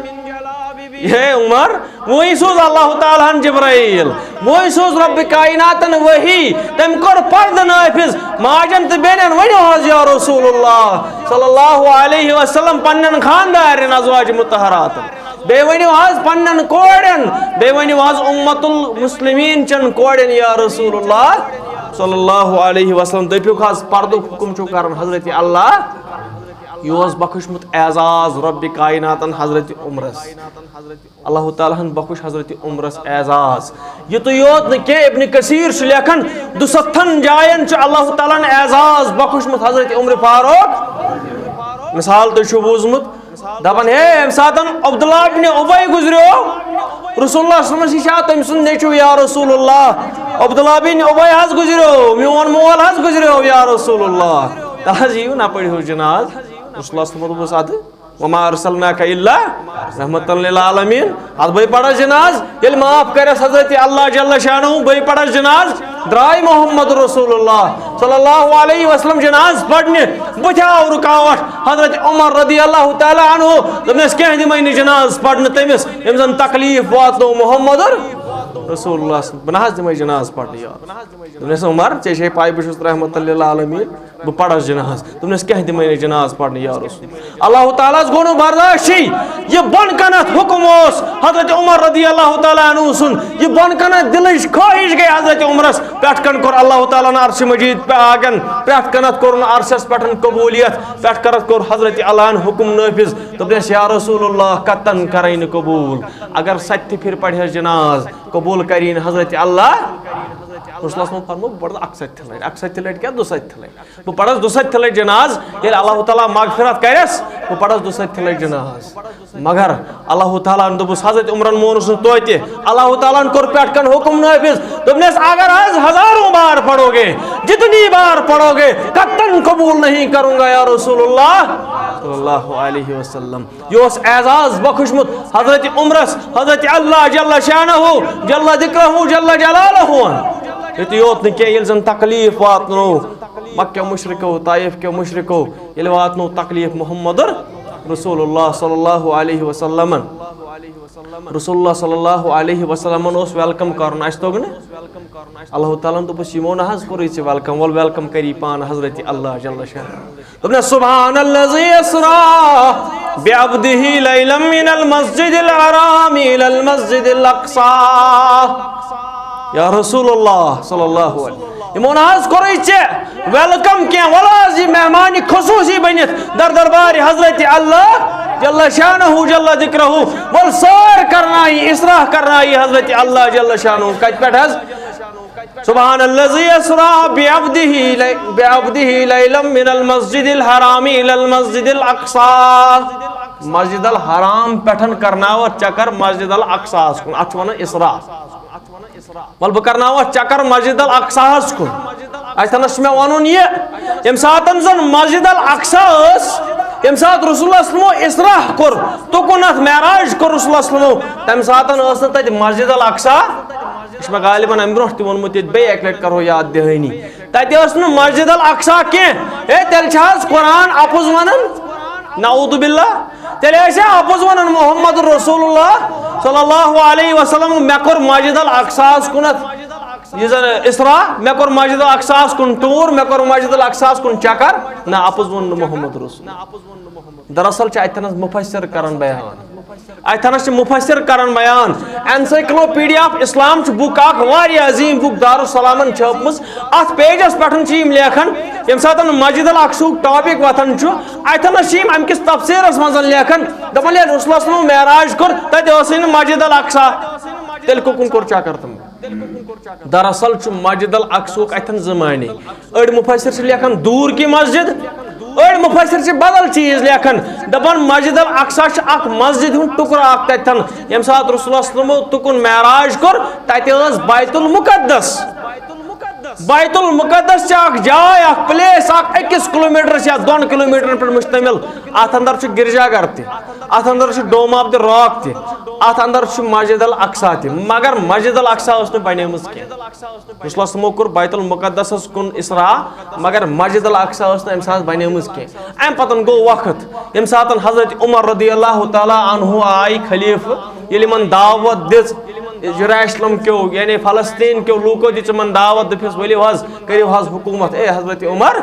ہے عمر، وۄنۍ سوز اللہ تعالیٰ ہن جبرائیل، وۄنۍ سوز رب کائناتن وحی، تٔمۍ کوٚر پردٕ نٲفذ۔ ماجن تہٕ بیٚنٮ۪ن ؤنِو حظ یا رسول اللہ صلی اللہ علیہ وسلم پننٮ۪ن خاندارٮ۪ن، ازواج مطہراتن، بیٚیہِ ؤنِو حظ پننٮ۪ن کورٮ۪ن، بیٚیہِ ؤنِو حظ امت المسلمین چٮ۪ن کورٮ۪ن یا رسول اللہ صلی اللہ علیہ وسلم۔ دٔپِوکھ حظ، پردُک حکم چھُ کران حضرت اللہ، یہِ اوس بخشمُت اعزاز رب کائناتن حضرت عمرس۔ اللہ تعالیٰ ہن بخش حضرت عمرس اعزاز۔ یُتُے یوت نہٕ کینٛہہ، ابن کثیر چھُ لیکھان، دُستتھن جاین چھُ اللہ تعالیٰ ہن اعزاز بخشمُت حضرت عمر فاروق۔ مثال تُہۍ چھِو بوٗزمُت، دپان، ہے، ییٚمہِ ساتن عبداللہ ابن ابی گُزریو، رسول اللہ صلی اللہ علیہ وسلم، یہِ چھا تٔمۍ سُنٛد نیٚچوٗ یا رسول اللہ؟ عبداللہ بن ابی حظ گُزریو، میون مول حظ گُزریو یا رسول اللہ۔ تہٕ حظ یِیِو نہ پٔرِو جناز۔ رسول اللہ صلی اللہ علیہ وسلم دوٚپُس، ادٕ وما ارسلناک الا رحمتا للعالمین۔ اتھ بے پڑھس جناز، ییٚلہِ معاف کرس حضرت اللہ جل شانہ، بے پڑھس جناز۔ درٛاے محمد رسول اللہ صلی اللہ علیہ وسلم جناز پرنہِ۔ بہٕ تہِ آو رُکاوٹھ۔ حضرت عمر رضی اللہ تعالیٰ عنہ دوٚپنس، کینٛہہ دِمے نہٕ جناز پرنہٕ تٔمِس، ییٚمۍ زن تکلیف واتنو محمد رسول اللہ۔ بہٕ نہ حظ دِمے جناز پرنہٕ یار۔ دوٚپنس، عمر، ژےٚ چھے پاے بہٕ چھُس رحمت للعالمین۔ بہٕ پرس جناز۔ دوٚپنس، کینٛہہ دِمے نہٕ جناز پرنہٕ یا رسول۔ اللہ تعالیٰ ہس گوٚو نہٕ برداشٕے۔ یہِ بۄن کنتھ حکم اوس حضرت عمر رضی اللہ تعالیٰ عنہ سُنٛد۔ یہِ بۄن کنتھ دلٕچ خواہش گٔے حضرت عمرس۔ پٮ۪ٹھ کن کوٚر اللہ تعالیٰ ہن عرش مجید پہ-، آگن۔ پرٛٮ۪تھ کنتھ کوٚرُن عرشس پٮ۪ٹھ قبولیت۔ پٮ۪ٹھ کنتھ کوٚر حضرت اللہ ہن حکم نٲفذ۔ دوٚپنس، یا رسول اللہ، کتن کرے نہٕ قبول؟ اگر ستہِ پھرِ پرہس جناز، قبول کری نہٕ حضرت اللہ۔ رسول اللہ صلی اللہ علیہ وسلم فرموو، بہٕ پرٕ اکھ ستہِ لٹہِ، اکھ ستہِ لٹہِ کیٛاہ، دُسَتہِ لٹہِ۔ بہٕ پرس دُسَتہِ لٹہِ جناز، ییٚلہِ اللہ تعالیٰ مغفرت کرٮ۪س، بہٕ پرس دُسَتہِ لٹہِ جناز۔ مگر اللہ تعالیٰ ہن دوٚپُس، حضرت عمرن مونُس نہٕ توتہِ۔ اللہ تعالیٰ ہن کوٚر پٮ۪ٹھ کن حکم نٲفذ، دوٚپنس، اگر حظ ہزاروں بار پڑھو گے، جتنی بار پڑھو گے، قطعاً قبول نہیں کروں گا یا رسول اللہ صلی اللہ علیہ وسلم۔ یہِ اوس اعزاز بخشمُت حضرت عمرس، حضرت اللہ جل شانہ، جل ذکرہ، جل جلالہ۔ یُتُے یوت نہٕ کینٛہہ، ییٚلہِ زن تکلیف واتنو مکہ مشرکو، طائف کیو مشرکو، ییٚلہِ واتنو تکلیف محمد رسول اللہ صلی اللہ علیہ وسلمن، رسول اللہ صلی اللہ علیہ وسلمن اوس ویلکم کرُن، اسہِ توٚگ نہٕ؟ اللہ تعالیٰ ہن دوٚپُس، یِمو نہ حظ کوٚرُے ژےٚ ویلکم، وَل ویلکم کری پانہٕ حضرت اللہ جل شانہ۔ دوٚپنس، سبحان الذی اسری بعبدہ لیلا من المسجد الحرام الی المسجد الاقصی۔ یا رسول اللہ صلی اللہ علیہ وسلم، یِمو نہ حظ کوٚرُے ژےٚ ویلکم کینٛہہ، وَل حظ یہِ مہمان خصوصی بٔنِتھ در دربار حضرت اللہ جل شانہ جل ذکرہ، وَل سٲر کرنائی، اسراء کرنائی حضرت اللہ جل شانہ۔ کتہِ پٮ۪ٹھ حظ؟ سبحان الذی اسری بعبدہ لی-، بعبدہ لیلا من المسجد الحرام الی المسجد الاقصی۔ مسجد الحرام پٮ۪ٹھ کرناوتھ چکر مسجد الاقصی ہس کُن، اتھ چھِ ونان اسراء۔ ول بہٕ کرناوتھ چکر مسجد الاقصی ہس کُن۔ اتھنس چھُ مےٚ ونُن یہِ، ییٚمہِ ساتن زن مسجد الاقصی ٲس، ییٚمہِ ساتہٕ رسول اللہ صلی اللہ علیہ وسلمو اسراء کوٚر، تُکُن اتھ معراج کوٚر رسول اللہ صلی اللہ علیہ وسلمو، تمہِ ساتن ٲس نہٕ تتہِ مسجد الاقصی۔ یہِ چھُ مےٚ غالباً اَمہِ برونٛٹھ تہِ ووٚنمُت ییٚتہِ، بیٚیہِ اَکہِ لَٹہِ کَرو یاد دِہٲنی۔ تَتہِ ٲس نہٕ مسجد الاقصی کینٛہہ۔ ہے، تیٚلہِ چھا حظ قرآن اَپُز وَنان؟ نعوذ باللہ۔ تیٚلہِ ٲسۍ اَپُز وَنان محمد رسول اللہ صلی اللہ علیہ وسلم، مےٚ کوٚر مسجد الاقصیٰ ہَس کُنَتھ یہِ زَن اسراء، مےٚ کوٚر مسجد الاقصیٰ ہَس کُن ٹوٗر، مےٚ کوٚر مسجد الاقصیٰ ہَس کُن چکر۔ نہ، اَپُز ووٚن نہٕ محمد رسول۔ دراصل چھِ اَتہِ تھَنَس مُفسِر کَران بیان۔ اتھنس چھِ مُفسِر کران بیان۔ Encyclopedia of Islam چھُ book اکھ واریاہ عظیٖم book دارالسلامن چھٲپمٕژ۔ اتھ page پٮ۪ٹھ چھِ یِم لیکھان، ییٚمہِ ساتہٕ مسجد الاقصیٰ ہُک topic وۄتھان چھُ، اتھنس چھِ یِم امہِ کِس تفسیٖرس منٛز لیکھان، دپان، ییٚلہِ رسول اللہ صلی اللہ علیہ وسلم معراج کوٚر، تتہِ ٲسٕے نہٕ مسجد الاقصیٰ، تیٚلہِ کُکُن کوٚر چکر تِمو؟ دراصل چھُ مسجد الاقصیٰ ہُک اتھن زٕ معنی۔ أڑۍ مُفسِر چھِ لیکھان دوٗر کی مسجد، أڑۍ مُفسِر چھِ بدل چیٖز لیکھان، دپان مسجد الاقصیٰ چھِ اکھ مسجد ہُنٛد ٹُکرٕ اکھ تتٮ۪ن۔ ییٚمہِ ساتہٕ رسول اللہ صلی اللہ علیہ وسلمو تُکُن معراج کوٚر، تتہِ ٲس بیت المقدس۔ بیت المقدس چھِ اکھ جاے، اکھ پلیس، اکھ أکِس کلومیٹرس یا دۄن کلومیٹرن پٮ۪ٹھ مشتمل۔ اتھ اندر چھُ گرجا گھر تہِ، اتھ اندر چھُ Dome of the Rock تہِ، اتھ اندر چھُ مسجد الاقصی تہِ، مگر مسجد الاقصی ٲس نہٕ بنیمٕژ کینٛہہ۔ رسول اللہ صلی اللہ علیہ وسلمو کوٚر بیت المقدسس کُن اسراء، مگر مسجد الاقصی ٲس نہٕ امہِ ساتہٕ بنیمٕژ کینٛہہ۔ امہِ پتن گوٚو وقت، ییٚمہِ ساتن حضرت عمر رضی اللہ تعالیٰ عنہ آے خلیفہٕ، ییٚلہِ یِمن دعوت دِژ، یروشلم کیو، یعنی فلسطین کیو لوٗکو دِژ یِمن دعوت، دوٚپُس، "ؤلِو حظ، کٔرِو حظ حکوٗمت، اے حضرت عمر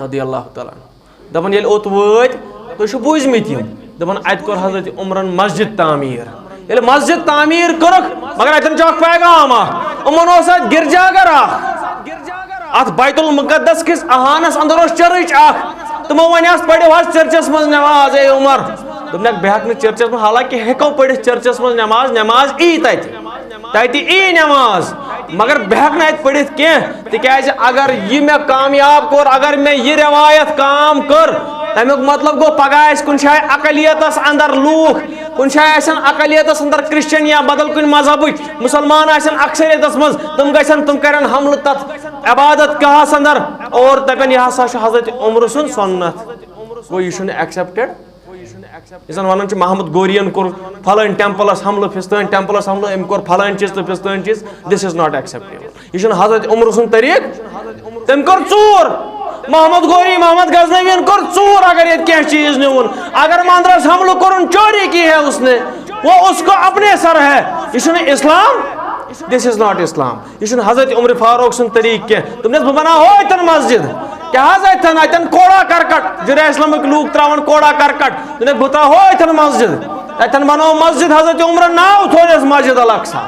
رضی اللہ تعالیٰ عنہ۔" دَپان، ییٚلہِ اوٚت وٲتۍ، تُہۍ چھِو بوٗزمٕتۍ یِم، دَپان، اَتہِ کوٚر حضرت عمرن مسجد تعمیٖر۔ ییٚلہِ مسجد تعمیٖر کٔرٕکھ، مگر اَتٮ۪ن چھُ اکھ پیغام اکھ، یِمن اوس اَتہِ گرجا گھر اکھ، اَتھ بیت المقدس کِس اہانس اندر اوس چرچ اکھ۔ تِمو وَنیٛاس، "پٔرِو حظ چرچس منٛز نماز، اے عمر۔" دوٚپنَکھ، "بہٕ ہٮ۪کہٕ نہٕ چرچس منٛز، حالانکہِ ہٮ۪کو پٔرِتھ چرچس منٛز نماز، نماز ای تَتہِ۔" تَتہِ ای نماز، مگر بہٕ ہٮ۪کہٕ نہٕ اَتہِ پٔرِتھ کینٛہہ، تِکیٛازِ اگر یہِ مےٚ کامیاب کوٚر، اگر مےٚ یہِ رٮ۪وایت کام کٔر، تَمیُک مطلب گوٚو، پگاہ آسہِ کُنہِ جایہِ اقلیتس اندر لوٗکھ، کُنہِ جایہِ آسن اقلیتس اندر کرسچن یا بدل کُنہِ مذہبٕکۍ، مُسلمان آسن اکثریتس منٛز، تِم گژھن، تِم کرن حملہٕ تتھ عبادت گاہس اندر اور دپن، "یہِ ہسا چھُ حضرت عمرٕ سُنٛد سُنت۔" گوٚو، یہِ چھُنہٕ accepted۔ یہِ زن ونان چھِ محمد غوریَن کوٚر فلٲنۍ ٹیمپلس حملہٕ، فستٲنۍ ٹیمپلس حملہٕ، أمۍ کوٚر فلٲنۍ چیٖز تہٕ فستٲنۍ چیٖز، this is not acceptable۔ یہِ چھُنہٕ حضرت عمرٕ سُنٛد طریٖقہٕ۔ تٔمۍ کوٚر ژوٗر۔ محمد غوری، محمد غزنویَن کوٚر ژوٗر، اگر ییٚتہِ کینٛہہ چیٖز نیوٗن، اگر مندرس حملہٕ کوٚرُن، چوری کی ہے اس نے، وہ اس کو اپنے سر ہے۔ یہِ چھُنہٕ اسلام، this is not اسلام۔ یہِ چھُنہٕ حضرت عمر فاروق سُنٛد طریٖقہٕ کینٛہہ۔ دوٚپنَس، "بہٕ بناوہو اَتٮ۪ن مسجد۔" کیٛاہ حظ اَتٮ۪ن؟ اَتٮ۪ن کوڑا کرکٹ، جرائے اسلامٕکۍ لوٗکھ ترٛاوان کوڑا کرکٹ۔ دوٚپنَکھ، "بہٕ ترٛاوہو اَتٮ۪ن مسجد۔" اَتٮ۪ن بنٲو مسجد، حضرت عمرن ناو تھوونَس مسجد الاقصی۔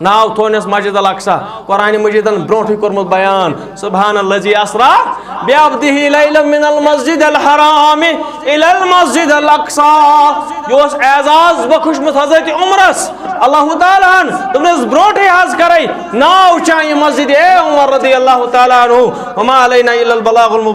ناو تھوونَس مسجد الاقصی۔ قرآن مجیدن برونٛٹھٕے کوٚرمُت بیان، "سبحان الذی اسرا بعبدہ لیلا من المسجد الحرام الی المسجد الاقصی۔" یہِ اوس اعزاز بخشمُت حضرت عمرس اللہ تعالیٰ ہن۔ دوٚپنَس، برونٛٹھٕے حظ کرے ناو چانہِ مسجد، اے عمر رضی اللہ تعالیٰ عنہ، وما علینا الا البلاغ المبین۔